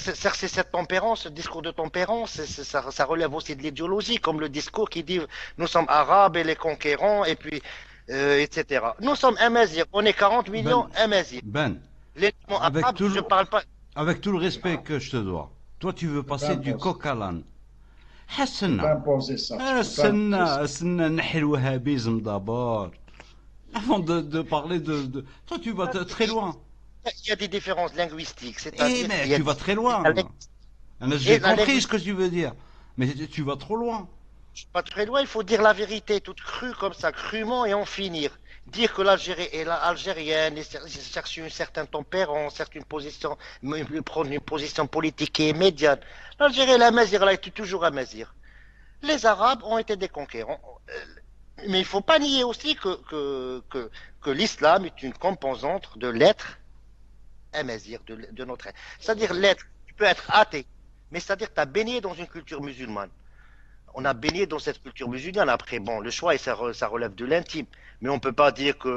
cette tempérance, ce discours de tempérance, ça relève aussi de l'idéologie, comme le discours qui dit nous sommes arabes et les conquérants, et puis, etc. Nous sommes amazighs, on est 40 millions
Ben,
amazighs.
Ben,
L'élément
avec
arabe,
tout
je
le,
parle pas.
avec tout le respect que je te dois, toi tu veux passer du coq à l'âne.
Tu peux
حسنا
pas imposer ça. Tu peux pas imposer
استنى
ça.
استنى نحي ال wahhabisme d'abord avant de parler de. Toi tu vas très loin.
Il y a des différences linguistiques,
Eh
c'est-à-dire
mais
qu'il y a
tu vas très loin.
la linguistique
أنا, j'ai
et la
compris ce que tu veux dire, mais tu vas trop loin.
Pas très loin, il faut dire la vérité, toute crue comme ça, crûment et en finir. Dire que l'Algérie est algérienne, et chercher une certaine tempérance, certaine position, prendre une position politique qui est médiane. L'Algérie est amazigh, elle a été toujours amazigh. Les Arabes ont été des conquérants. Mais il ne faut pas nier aussi que l'islam est une composante de l'être amazigh, de notre être. C'est-à-dire l'être, tu peux être athée, mais c'est-à-dire que tu as baigné dans une culture musulmane. On a baigné dans cette culture musulmane. Après, bon, le choix, ça relève de l'intime. Mais on ne peut pas dire que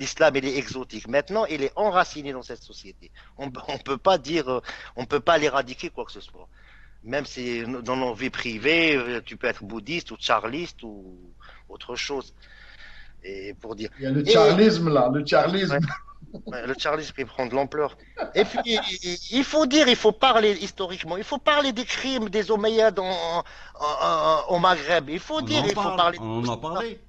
l'islam, il est exotique. Maintenant, il est enraciné dans cette société. On ne peut pas dire, on peut pas l'éradiquer, quoi que ce soit. Même si dans nos vies privées, tu peux être bouddhiste ou charliste ou autre chose. Et pour dire.
Il y a le
Et
charlisme là, le charlisme.
Le charlisme qui prend de l'ampleur. Et puis, il faut dire, il faut parler historiquement, il faut parler des crimes des Omeyyades au Maghreb. Il faut dire, il faut parler.
On en a parlé.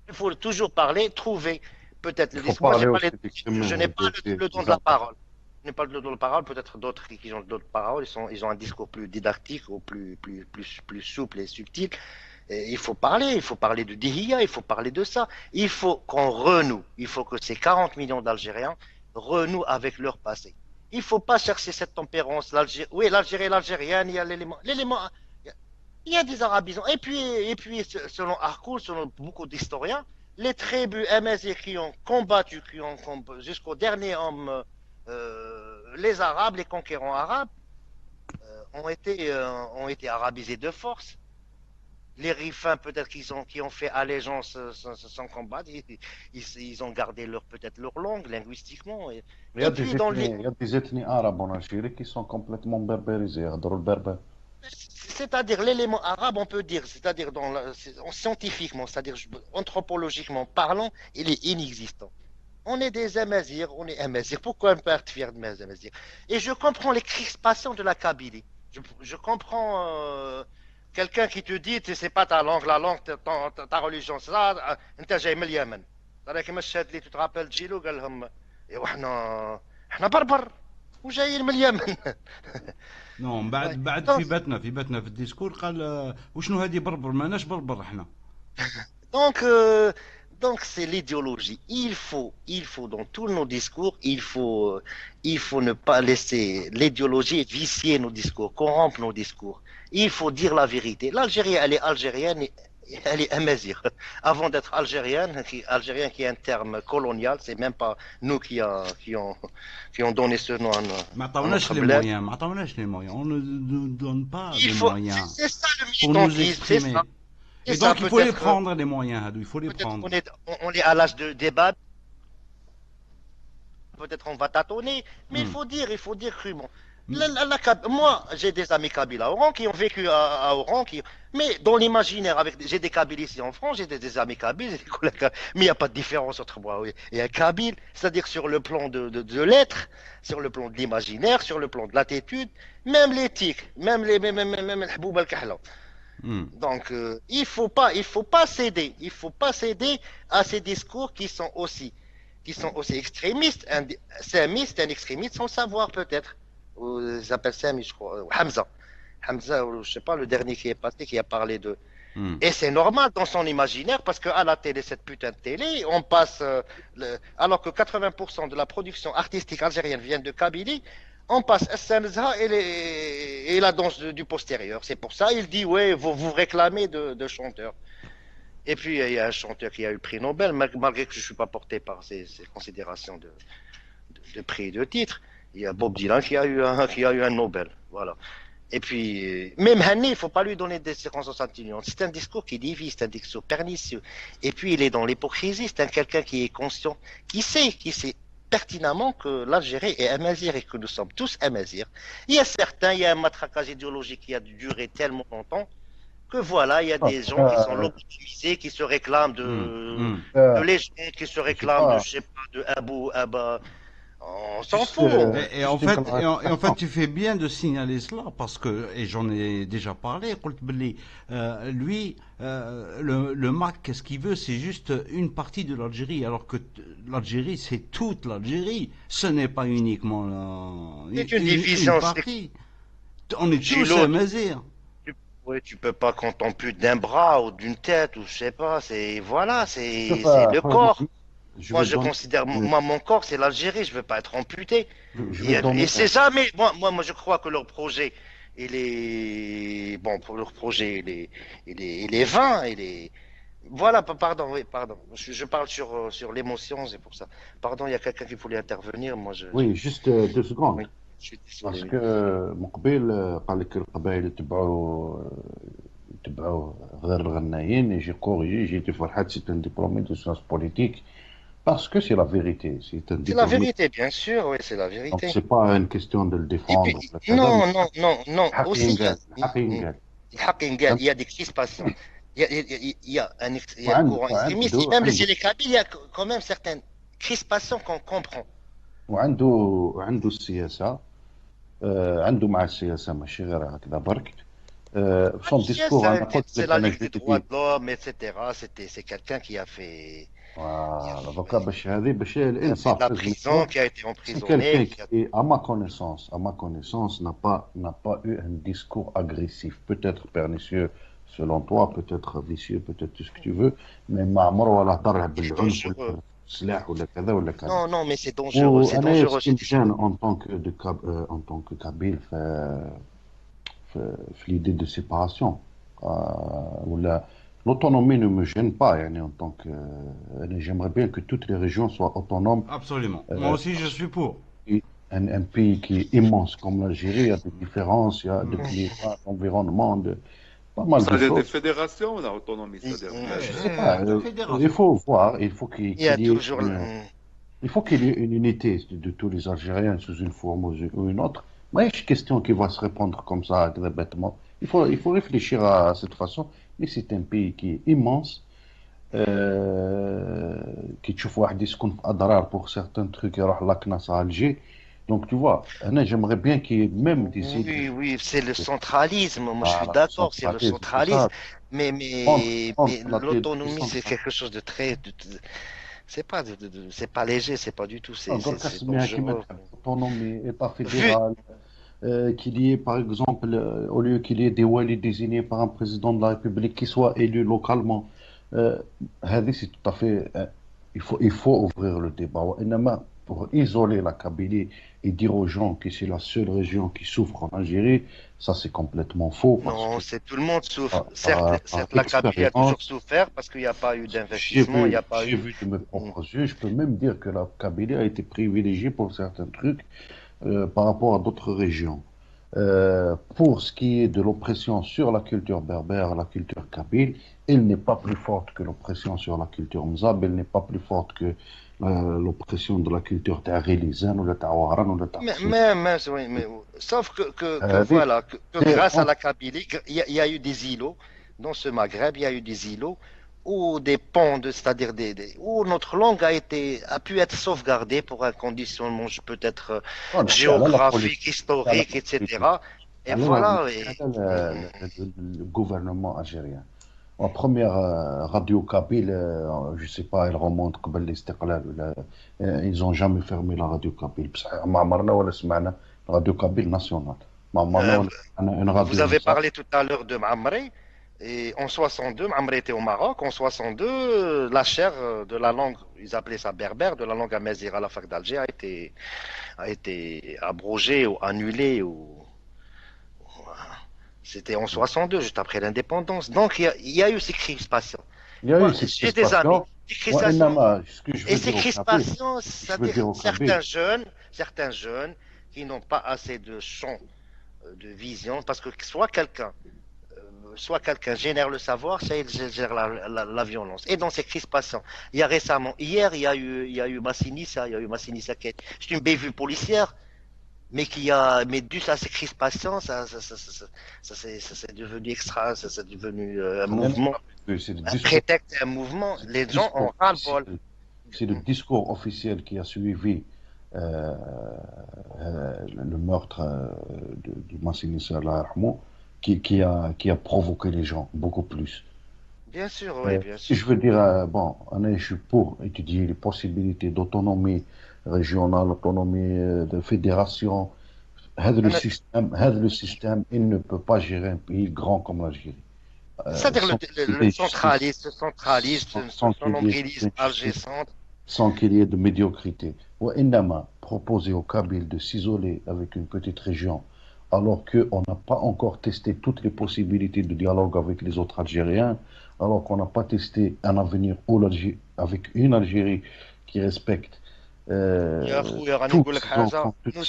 Il faut toujours parler, trouver peut-être le discours. Je n'ai pas le don de la parole. Je n'ai pas le don de la parole. Peut-être d'autres qui ont le don de parole, ils ont un discours plus didactique ou plus souple et subtil. Et il faut parler de Dihia, il faut parler de ça. Il faut qu'on renoue, il faut que ces 40 millions d'Algériens renouent avec leur passé. Il ne faut pas chercher cette tempérance. Oui, l'Algérie, l'Algérienne, il y a l'élément. Il y a des arabisants. Et puis selon Harcourt, selon beaucoup d'historiens, les tribus amazigh qui ont combattu, jusqu'au dernier homme, les Arabes, les conquérants arabes, ont été arabisés de force. Les Rifains, peut-être qui ont fait allégeance sans combattre, ils ont gardé peut-être leur langue linguistiquement. Et
il y a des ethnies arabes en Algérie qui sont complètement berbérisées, berbères.
C'est-à-dire l'élément arabe, on peut dire, c'est-à-dire scientifiquement, c'est-à-dire anthropologiquement parlant, il est inexistant. On est des Amazighs, on est Amazighs. Pourquoi on peut être fier de mes Amazighs? Et je comprends les crispations de la Kabylie. Je comprends. Quelqu'un qui te dit, c'est pas ta langue, la langue, ta religion, ça, انت جاي من اليمن. كيما الشهاد اللي tu te rappelles جيلو قال لهم ايوا حنا بربر وجايين من اليمن.
non بعد في باتنا في ال discours قال وشنو هذه بربر، ماناش بربر احنا.
Donc c'est l'idéologie. Il faut dans tous nos discours, il faut ne pas laisser l'idéologie vicier nos discours, corrompre nos discours. Il faut dire la vérité. L'Algérie, elle est algérienne, elle est amazigh. Avant d'être algérienne, algérien qui est un terme colonial, c'est même pas nous qui ont donné ce nom à notre bled.
Les moyens. On ne nous donne pas les moyens.
C'est ça le militantisme, c'est ça.
Et donc il faut les prendre, les moyens, il faut les prendre.
On est à l'âge de débat, peut-être on va tâtonner, mais il faut dire crûment. Moi, j'ai des amis kabyles à Oran qui ont vécu à Oran, mais dans l'imaginaire, j'ai des Kabyles ici en France, j'ai des amis kabyles, des collègues, mais il n'y a pas de différence entre moi et un Kabyle, c'est-à-dire sur le plan de l'être, sur le plan de l'imaginaire, sur le plan de l'attitude, même l'éthique, même le hboub al-kahla. Donc, il faut pas céder, il faut pas céder à ces discours qui sont aussi extrémistes. Sami, c'est un extrémiste sans savoir peut-être. Ils appellent Sami, je crois, Hamza, je sais pas, le dernier qui est passé, qui a parlé de. Et c'est normal dans son imaginaire parce que à la télé, cette putain de télé, on passe, alors que 80% de la production artistique algérienne vient de Kabylie. On passe Essamza et la danse du postérieur. C'est pour ça il dit, ouais, vous vous réclamez de chanteurs. Et puis, il y a un chanteur qui a eu le prix Nobel, malgré que je ne suis pas porté par ces considérations de prix et de titre. Il y a Bob Dylan qui a eu un Nobel. Voilà. Et puis, même Hani, il ne faut pas lui donner des circonstances atténuantes. C'est un discours qui divise, c'est un discours pernicieux. Et puis, il est dans l'hypocrisie. C'est quelqu'un qui est conscient, qui sait pertinemment que l'Algérie est amazigh et que nous sommes tous amazighs. Il y a certains, il y a un matraquage idéologique qui a duré tellement longtemps que voilà, il y a des gens qui sont lobotomisés, qui se réclament de légende, qui se réclament de, je sais pas, de Abou, Abba. On s'en fout.
Et en fait, tu fais bien de signaler cela parce que, et j'en ai déjà parlé, lui, le MAC, qu'est-ce qu'il veut? C'est juste une partie de l'Algérie, alors que l'Algérie, c'est toute l'Algérie. Ce n'est pas uniquement
une division.
Une partie. On est tous amazighs.
Oui, tu peux pas quand on ampute d'un bras ou d'une tête ou je sais pas. C'est voilà, c'est le corps. Moi, je considère, moi, mon corps, c'est l'Algérie, je ne veux pas être amputé. Et c'est jamais. Moi, je crois que leur projet, il est. Bon, pour leur projet, il est vain. Il est. Voilà, pardon, oui, pardon. Je parle sur l'émotion, c'est pour ça. Pardon, il y a quelqu'un qui voulait intervenir. Moi, je.
Oui, juste 2 secondes.
Oui, je suis désolé.
Parce que مقبل قال لك القبائل تبعوا غير الغنايين. J'ai corrigé, j'ai été Farhat, c'est un diplômé de sciences politiques. Parce que c'est la vérité.
C'est la vérité, bien sûr, oui, c'est la vérité.
C'est pas une question de le défendre.
Puis, non, non, non, non. Aussi, il y a des crispations. Il y a un courant extrémiste. Même chez les Kabyles, il y a quand même certaines Crispation qu'on comprend.
وعنده السياسه، عنده مع السياسه ماشي غير هكذا برك. Son discours انا قلت
C'est la Ligue des droits de l'homme, etc. C'est quelqu'un qui a fait
Voilà, دوكا باش هذه باش الانصاف
la prison, qui a été emprisonné.
Quelqu'un qui, à ma connaissance, n'a pas eu un discours agressif, peut-être pernicieux selon toi, peut-être vicieux, peut-être tout ce que tu veux, mais ما عمره ولا هضر بالعنف ولا السلاح ولا كذا ولا كذا.
Non, non, mais c'est dangereux, c'est dangereux.
Ce qui me gêne en tant que Kabyle في l'idée de séparation ولا l'autonomie ne me gêne pas يعني en tant que j'aimerais bien que toutes les régions soient autonomes.
Absolument. Moi aussi, je suis pour.
Un pays qui est immense comme l'Algérie, il y a des différences, il y a de climat, d'environnement, de pas mal de choses.
Des fédérations ou l'autonomie?
C'est-à-dire Je sais pas. Il faut voir, il faut qu'il y ait une unité de tous les Algériens sous une forme ou une autre. ماهيش question qui va se répondre comme ça, très bêtement. Il faut réfléchir à cette façon. Mais c'est un pays qui est immense. كي تشوف واحد يسكن في أدرار pour certains trucs يروح la CNAS à Alger. Donc tu vois, أنا j'aimerais bien qu'il y ait même des
Oui, oui, c'est le centralisme. Moi, je suis d'accord, c'est le centralisme. Mais l'autonomie, c'est quelque chose de très. C'est pas léger, c'est pas du tout. C'est
dangereux. Autonomie, État fédéral, qu'il y ait par exemple, au lieu qu'il y ait des walis désignés par un président de la République qui soit élu localement, هذه c'est tout à fait. Il faut ouvrir le débat. وإنما pour isoler la Kabylie et dire aux gens que c'est la seule région qui souffre en Algérie, ça c'est complètement faux.
Non, c'est tout le monde souffre. Certes, certes, la Kabylie a toujours souffert parce qu'il n'y a pas eu d'investissement, il n'y a pas
J'ai
eu.
Vu de mes propres yeux, je peux même dire que la Kabylie a été privilégiée pour certains trucs par rapport à d'autres régions. Pour ce qui est de l'oppression sur la culture berbère, la culture kabyle, elle n'est pas plus forte que l'oppression sur la culture mzab, elle n'est pas plus forte que l'oppression de la culture تاع غليزان ولا تاع وهران ولا تاع
Mais, oui, mais, sauf que voilà, que grâce à la Kabylie, il y a eu des îlots, dans ce Maghreb, il y a eu des îlots où des ponts, c'est-à-dire où notre langue a pu être sauvegardée pour un conditionnement peut-être géographique, historique, etc. Et voilà. Et
Le gouvernement algérien. La première radio kabyle, je sais pas, elle remonte قبل الاستقلال ولا ils ont jamais fermé la radio kabyle. بصح ما عمرنا ولا سمعنا radio kabyle nationale. ما عمرنا ولا سمعنا une radio.
Vous avez parlé tout à l'heure de Maamri. Et en 62, Maamri était au Maroc. En 62, la chaire de la langue, ils appelaient ça berbère, de la langue amazigh à la fac d'Alger a été abrogée ou annulée. Ou... C'était en 62, juste après l'indépendance. Donc il y a eu ces crispations.
Il y a eu ces
J'ai des amis. Des crispations.
Et
ces crispations, c'est-à-dire certains jeunes qui n'ont pas assez de champ de vision, parce que soit quelqu'un génère le savoir, soit il gère la violence. Et dans ces crispations, il y a récemment, hier, il y a eu Massinissa, il y a eu Massinissa qui est, c'est une bévue policière, mais dû à ces crispations, ça c'est devenu extra, ça c'est devenu un mouvement, un prétexte, un mouvement. Les gens ont ras-le-bol.
C'est le discours officiel qui a suivi le meurtre du Massinissa الله يرحمو, qui a provoqué les gens beaucoup plus.
Bien sûr, oui, bien sûr.
Je veux dire, bon, أنا je suis pour étudier les possibilités d'autonomie régionale, autonomie de fédération. هذا le système, il ne peut pas gérer un pays grand comme l'Algérie.
C'est-à-dire le centralisme, centralisme,
sans
son nombrilisme, Alger centre.
Sans qu'il y ait de médiocrité. وإنما proposer aux Kabyles de s'isoler avec une petite région, alors qu'on n'a pas encore testé toutes les possibilités de dialogue avec les autres Algériens, alors qu'on n'a pas testé un avenir où avec une Algérie qui respecte
nous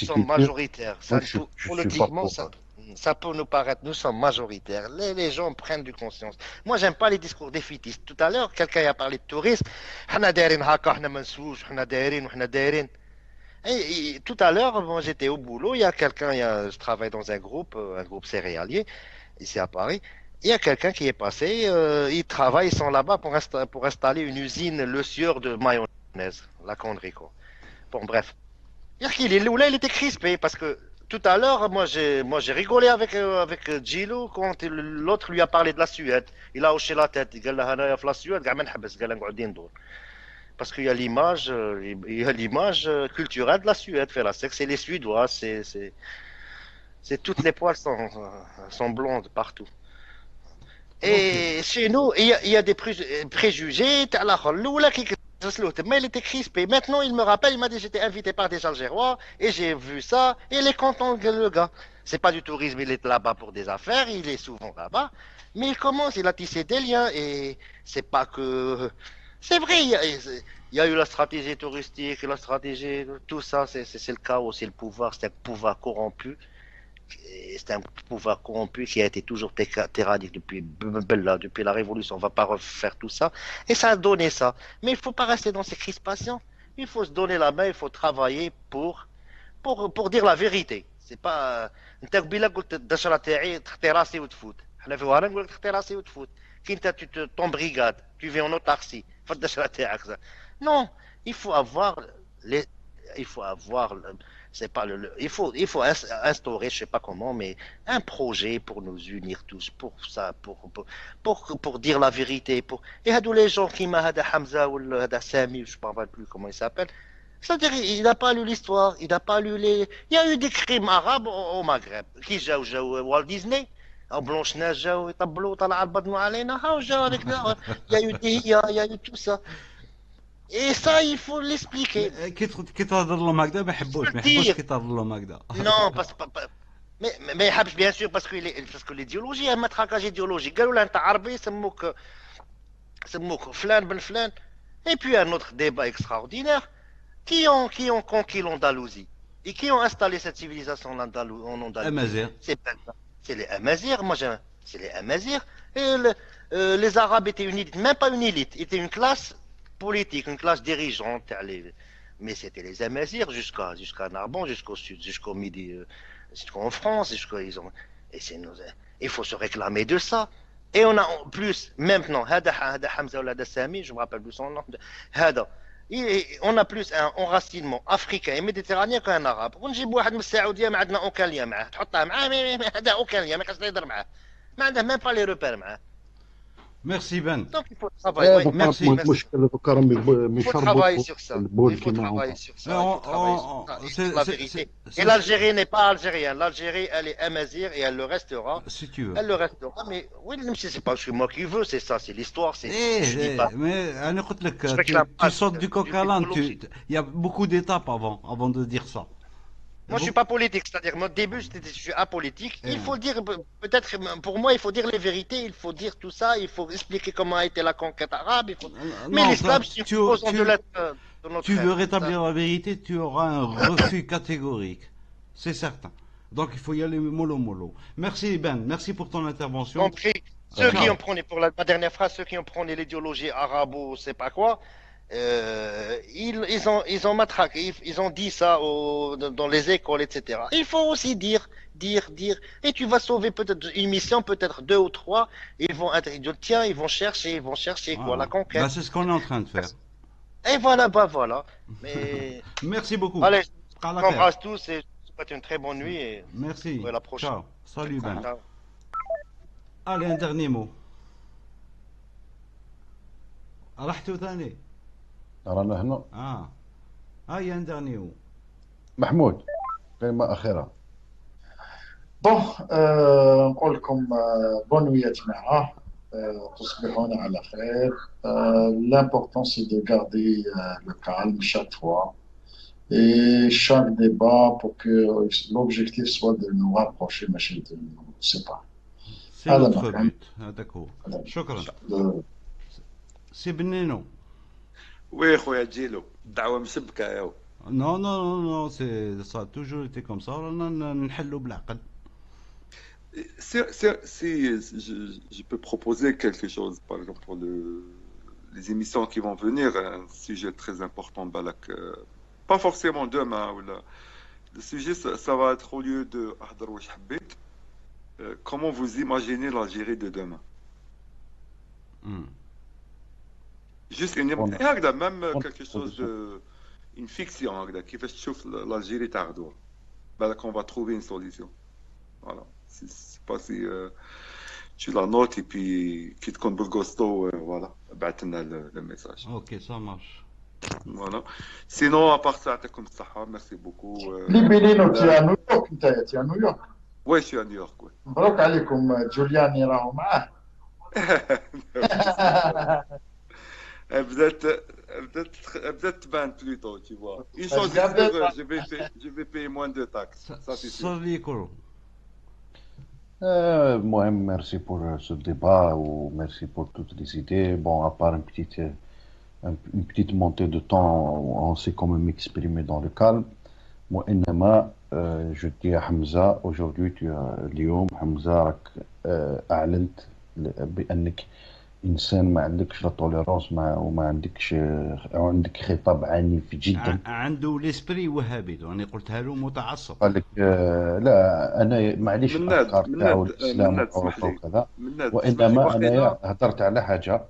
sommes majoritaires. Ça, politiquement, ça peut nous paraître, nous sommes majoritaires. Les gens prennent du conscience. Moi, j'aime pas les discours défaitistes. Tout à l'heure, quelqu'un a parlé de tourisme. حنا دايرين هكا، حنا ما نسوش، حنا دايرين وحنا دايرين. Et tout à l'heure, moi, j'étais au boulot, il y a quelqu'un, je travaille dans un groupe céréalier, ici à Paris. Il y a quelqu'un qui est passé, ils travaillent, ils sont là-bas pour installer une usine Le Sieur de mayonnaise. mayonnaise, la connerie quoi. Bon bref. يحكي لي الاولى il était crispé parce que tout à l'heure, moi j'ai rigolé avec Gilo quand l'autre lui a parlé de la Suède. Il a hoché la tête. قال له انايا في la Suède كاع ما نحبس قال نقعد ندور. Parce qu'il y a l'image, il y a l'image culturelle de la Suède. Fait la c'est les Suédois, c'est toutes les poils sont blondes partout. Et chez nous, il y a des préjugés تاع الاخر. الاولى كي mais il était crispé. Maintenant, il me rappelle, il m'a dit j'étais invité par des Algérois et j'ai vu ça. Et il est content, le gars. C'est pas du tourisme, il est là-bas pour des affaires, il est souvent là-bas. Mais il commence, il a tissé des liens et c'est pas que. C'est vrai, il y a eu la stratégie touristique, la stratégie, tout ça, c'est le chaos, c'est le pouvoir, c'est un pouvoir corrompu. C'est un pouvoir corrompu qui a été toujours tyrannique depuis Bella, depuis la Révolution. On va pas refaire tout ça. Et ça a donné ça. Mais il faut pas rester dans ces crispations. Il faut se donner la main, il faut travailler pour dire la vérité. C'est pas انت قبيله قلت الدشره تاعي تخطي راسي وتفوت. حنا في وهران نقول لك تخطي راسي وتفوت. كي انت ton brigade, tu vis en autarcie في الدشره تاعك. Non, il faut avoir c'est pas il faut instaurer, je sais pas comment, mais un projet pour nous unir tous, pour ça, pour dire la vérité, pour et هادو les gens كيما هذا حمزة ولا هذا سامي, je ne me rappelle plus comment il s'appelle. C'est-à-dire, il n'a pas lu l'histoire, il n'a pas lu les. Il y a eu des crimes arabes au Maghreb. كي جاو جاو Walt Disney او Blanche-Neige جاو يطبلوا طلع البدر علينا هاو جاو هذيك. Il y a eu des il y a eu tout ça. Et ça, il faut l'expliquer.
كي تهضر لهم هكذا ما يحبوش ما يحبوش كي تهضر لهم هكذا.
Non, parce mais ما يحبش bien sûr parce que l'idéologie, un matraquage idéologique. قالوا له انت عربي سموك سموك فلان بن فلان. Et puis un autre débat extraordinaire: qui ont conquis l'Andalousie et qui ont installé cette civilisation en Andalousie?
Amazighs.
C'est les Amazighs, moi c'est les Amazighs. Et les Arabes étaient une élite, même pas une élite, étaient une classe politique, une classe dirigeante. Mais c'était les Amazighs jusqu'à Narbonne, jusqu'au sud, jusqu'au midi, jusqu'en France, jusqu'à ils ont et c'est nos, il faut se réclamer de ça. Et on a en plus maintenant هذا هذا حمزة ولا هذا سامي, je me rappelle plus son nom, هذا on a plus un enracinement africain et méditerranéen qu'un arabe. ونجيب واحد من السعوديه ما عندنا aucun lien معاه تحطه معاه هذا aucun lien ما يقدرش يهضر معاه ما عنده même pas les repères معاه.
Merci Ben.
Donc il faut travailler.
Merci.
المشكل دوكا راهم
Il faut travailler sur ça. Il faut travailler sur ça. Il faut travailler sur ça. La vérité. Et l'Algérie n'est pas algérienne. L'Algérie, elle est amazigh et elle le restera.
Si tu veux.
Elle le restera. Mais oui, même si c'est pas moi qui veux, c'est ça, c'est l'histoire. C'est.
Eh, eh, mais أنا قلت لك tu sautes du coq à l'âne. Il y a beaucoup d'étapes avant de dire ça.
Moi, je suis pas politique, c'est-à-dire, mon début, je suis apolitique. Il faut dire, peut-être, pour moi, il faut dire les vérités, il faut dire tout ça, il faut expliquer comment a été la conquête arabe. Il faut. Mais l'islam, c'est une de l'être de
notre. Tu veux rétablir la vérité, tu auras un refus catégorique. C'est certain. Donc, il faut y aller mollo mollo. Merci Ben, merci pour ton intervention.
Compris. Ceux qui ont prôné, pour la dernière phrase, ceux qui ont prôné l'idéologie arabo, c'est pas quoi, ils ont matraqué, ils ont dit ça dans les écoles, etc. Il faut aussi dire, dire, dire, et tu vas sauver peut-être une mission, peut-être deux ou trois, ils vont être, tiens, ils vont chercher quoi, la conquête.
Bah, c'est ce qu'on est en train de faire.
Et voilà, bah voilà. Mais.
Merci beaucoup.
Allez, je vous embrasse tous et je vous souhaite une très bonne nuit. Et
Merci.
À la prochaine.
Ciao. Salut Ben.
Ciao.
Allez, un dernier mot. رحتوا ثاني؟
رانا هنا.
اه هاي un dernier mot.
محمود كلمة أخيرة.
Bon, نقول لكم bonne nuit يا جماعة تصبحون على خير. L'important, c'est de garder le calme chaque fois et chaque débat pour que l'objectif soit de nous rapprocher ماشي de nous séparer.
C'est notre but. هذاك هو. شكرا. سي بنينو.
Oui خويا جيلو الدعوه مشبكه ياو.
Non, non, non, non, c'est ça a toujours été comme ça. رانا نحلوا بالعقل.
Si je peux proposer quelque chose, par exemple pour les émissions qui vont venir, un sujet très important, بالاك, pas forcément demain, ولا, le sujet, ça va être au lieu de أهدر واش حبيت, comment vous imaginez l'Algérie de demain. Juste une هكذا même quelque chose de une fiction هكذا كيفاش تشوف l'Algérie تاع غدوه، بالك on va trouver une solution. Voilà, c'est pas si tu la notes et puis كي تكون بالغوستو voilà بعث لنا le message.
OK, ça marche.
Voilà, sinon à part ça يعطيكم الصحة، merci beaucoup.
ليبيلينو، t'es à New York؟ انت t'es à New York؟
Oui, je suis à New York, oui.
مبروك عليكم، جولياني راهو معاه.
بدات تبان plutôt, tu vois. Une chose est sûre, je vais payer moins de taxes, ça c'est sûr.
صلي.
المهم merci pour ce débat و merci pour toutes les idées. Bon, à part une petite montée de ton, on s'est quand même exprimé dans le calme. وإنما je dis à Hamza, aujourd'hui tu as اليوم حمزة راك أعلنت بأنك إنسان ما عندكش la tolérance مع وما عندكش أو عندك خطاب عنيف جدا.
عنده l'esprit وهابي، انا قلتها له، متعصب.
قال لك لا، انا معليش الافكار تاعو الاسلام وكذا، وانما انا هدرت على حاجة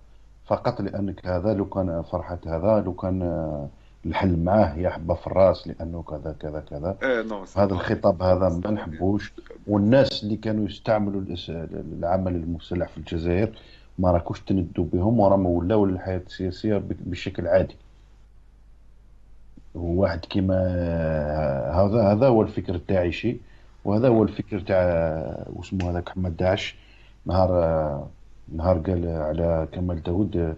فقط، لانك هذا لو كان فرحة، هذا لو كان الحل معاه يا حبه في الراس، لانه كذا كذا كذا.
إيه non.
هذا الخطاب هذا ما نحبوش، والناس اللي كانوا يستعملوا العمل المسلح في الجزائر ما راكوش تندوا بهم وراهم ولاو للحياة السياسية بشكل عادي. واحد كيما هذا، هذا هو الفكر الداعشي، وهذا هو الفكر تاع واسمه هذاك حماد داعش، نهار نهار قال على كمال داود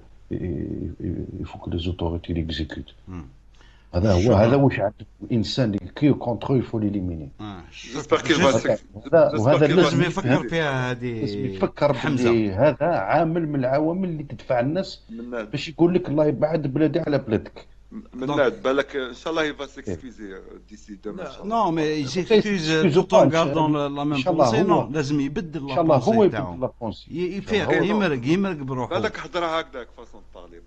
il faut que les autorités l'exécutent. هذا هو، هذا واش عند الانسان qui est contre, il faut l'éliminer.
وهذا لازم يفكر فيها هذه.
لازم يفكر بلي هذا عامل من العوامل اللي تدفع الناس باش يقول لك الله يبعد بلادي على بلادك.
من بعد بالك ان شاء الله il va s'excuser d'ici demain.
Non, mais il s'excuse tout en gardant la même pensée. Non, لازم يبدل
la pensée هو يبدل la pensée.
يفيق، يمرق يمرق بروحه.
بالك هضره هكذاك façon de parler.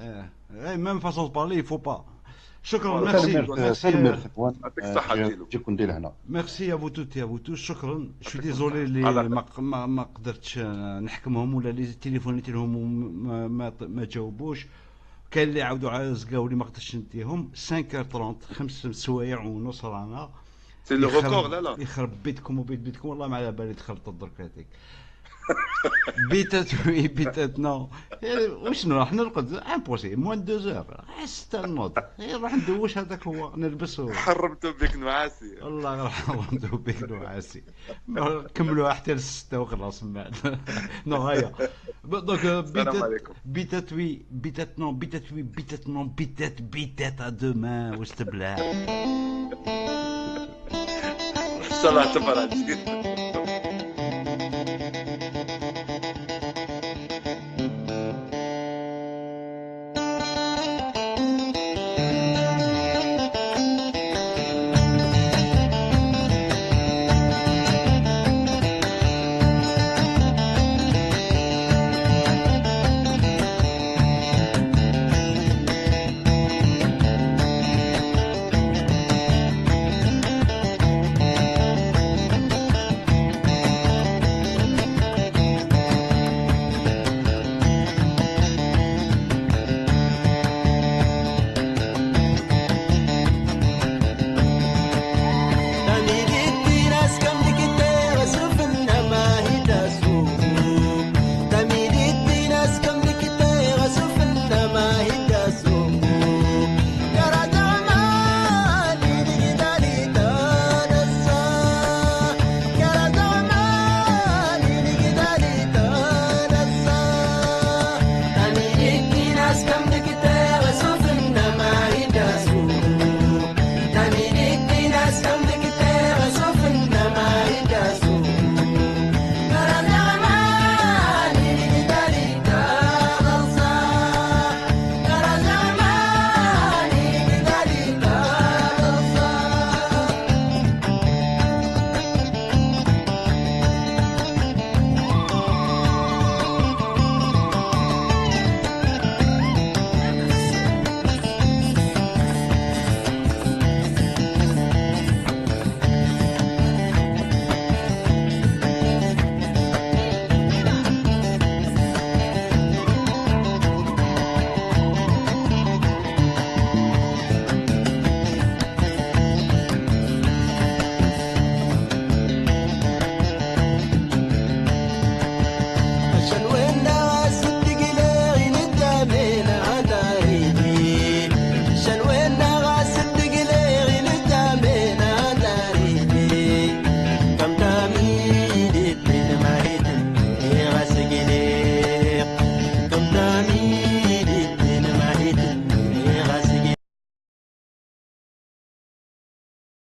ايه, même façon de parler, il faut pas. شكرا، ميرسي.
يعطيك الصحة.
جيكم ندير هنا.
Merci à vous toutes et à vous tous، شكرا. Je suis désolé اللي ما قدرتش نحكمهم ولا les téléphoner لهم ما جاوبوش. كاين اللي عاودوا على زقاو اللي ما قدرتش نديهم. 5 30، 5 سوايع ونص رانا.
C'est le record. لا لا.
يخرب بيتكم وبيت بيتكم، والله ما على بالي دخلت الدرك هذيك. بيتات oui، بيتات non. واش نروح نرقد؟ Impossible, moins 2 heures 6 نوض، نروح ندوش، هذاك هو نلبسو.
حرمتو بك نعاسي.
والله حرمتو بك نعاسي. كملوها حتى ل6 وخلاص من بعد. Non, هيا donc بيتات بيتات oui، بيتات non، بيتات oui، بيتات non، بيتات بيتات، à demain واش تبلع.
ان شاء الله تفرج.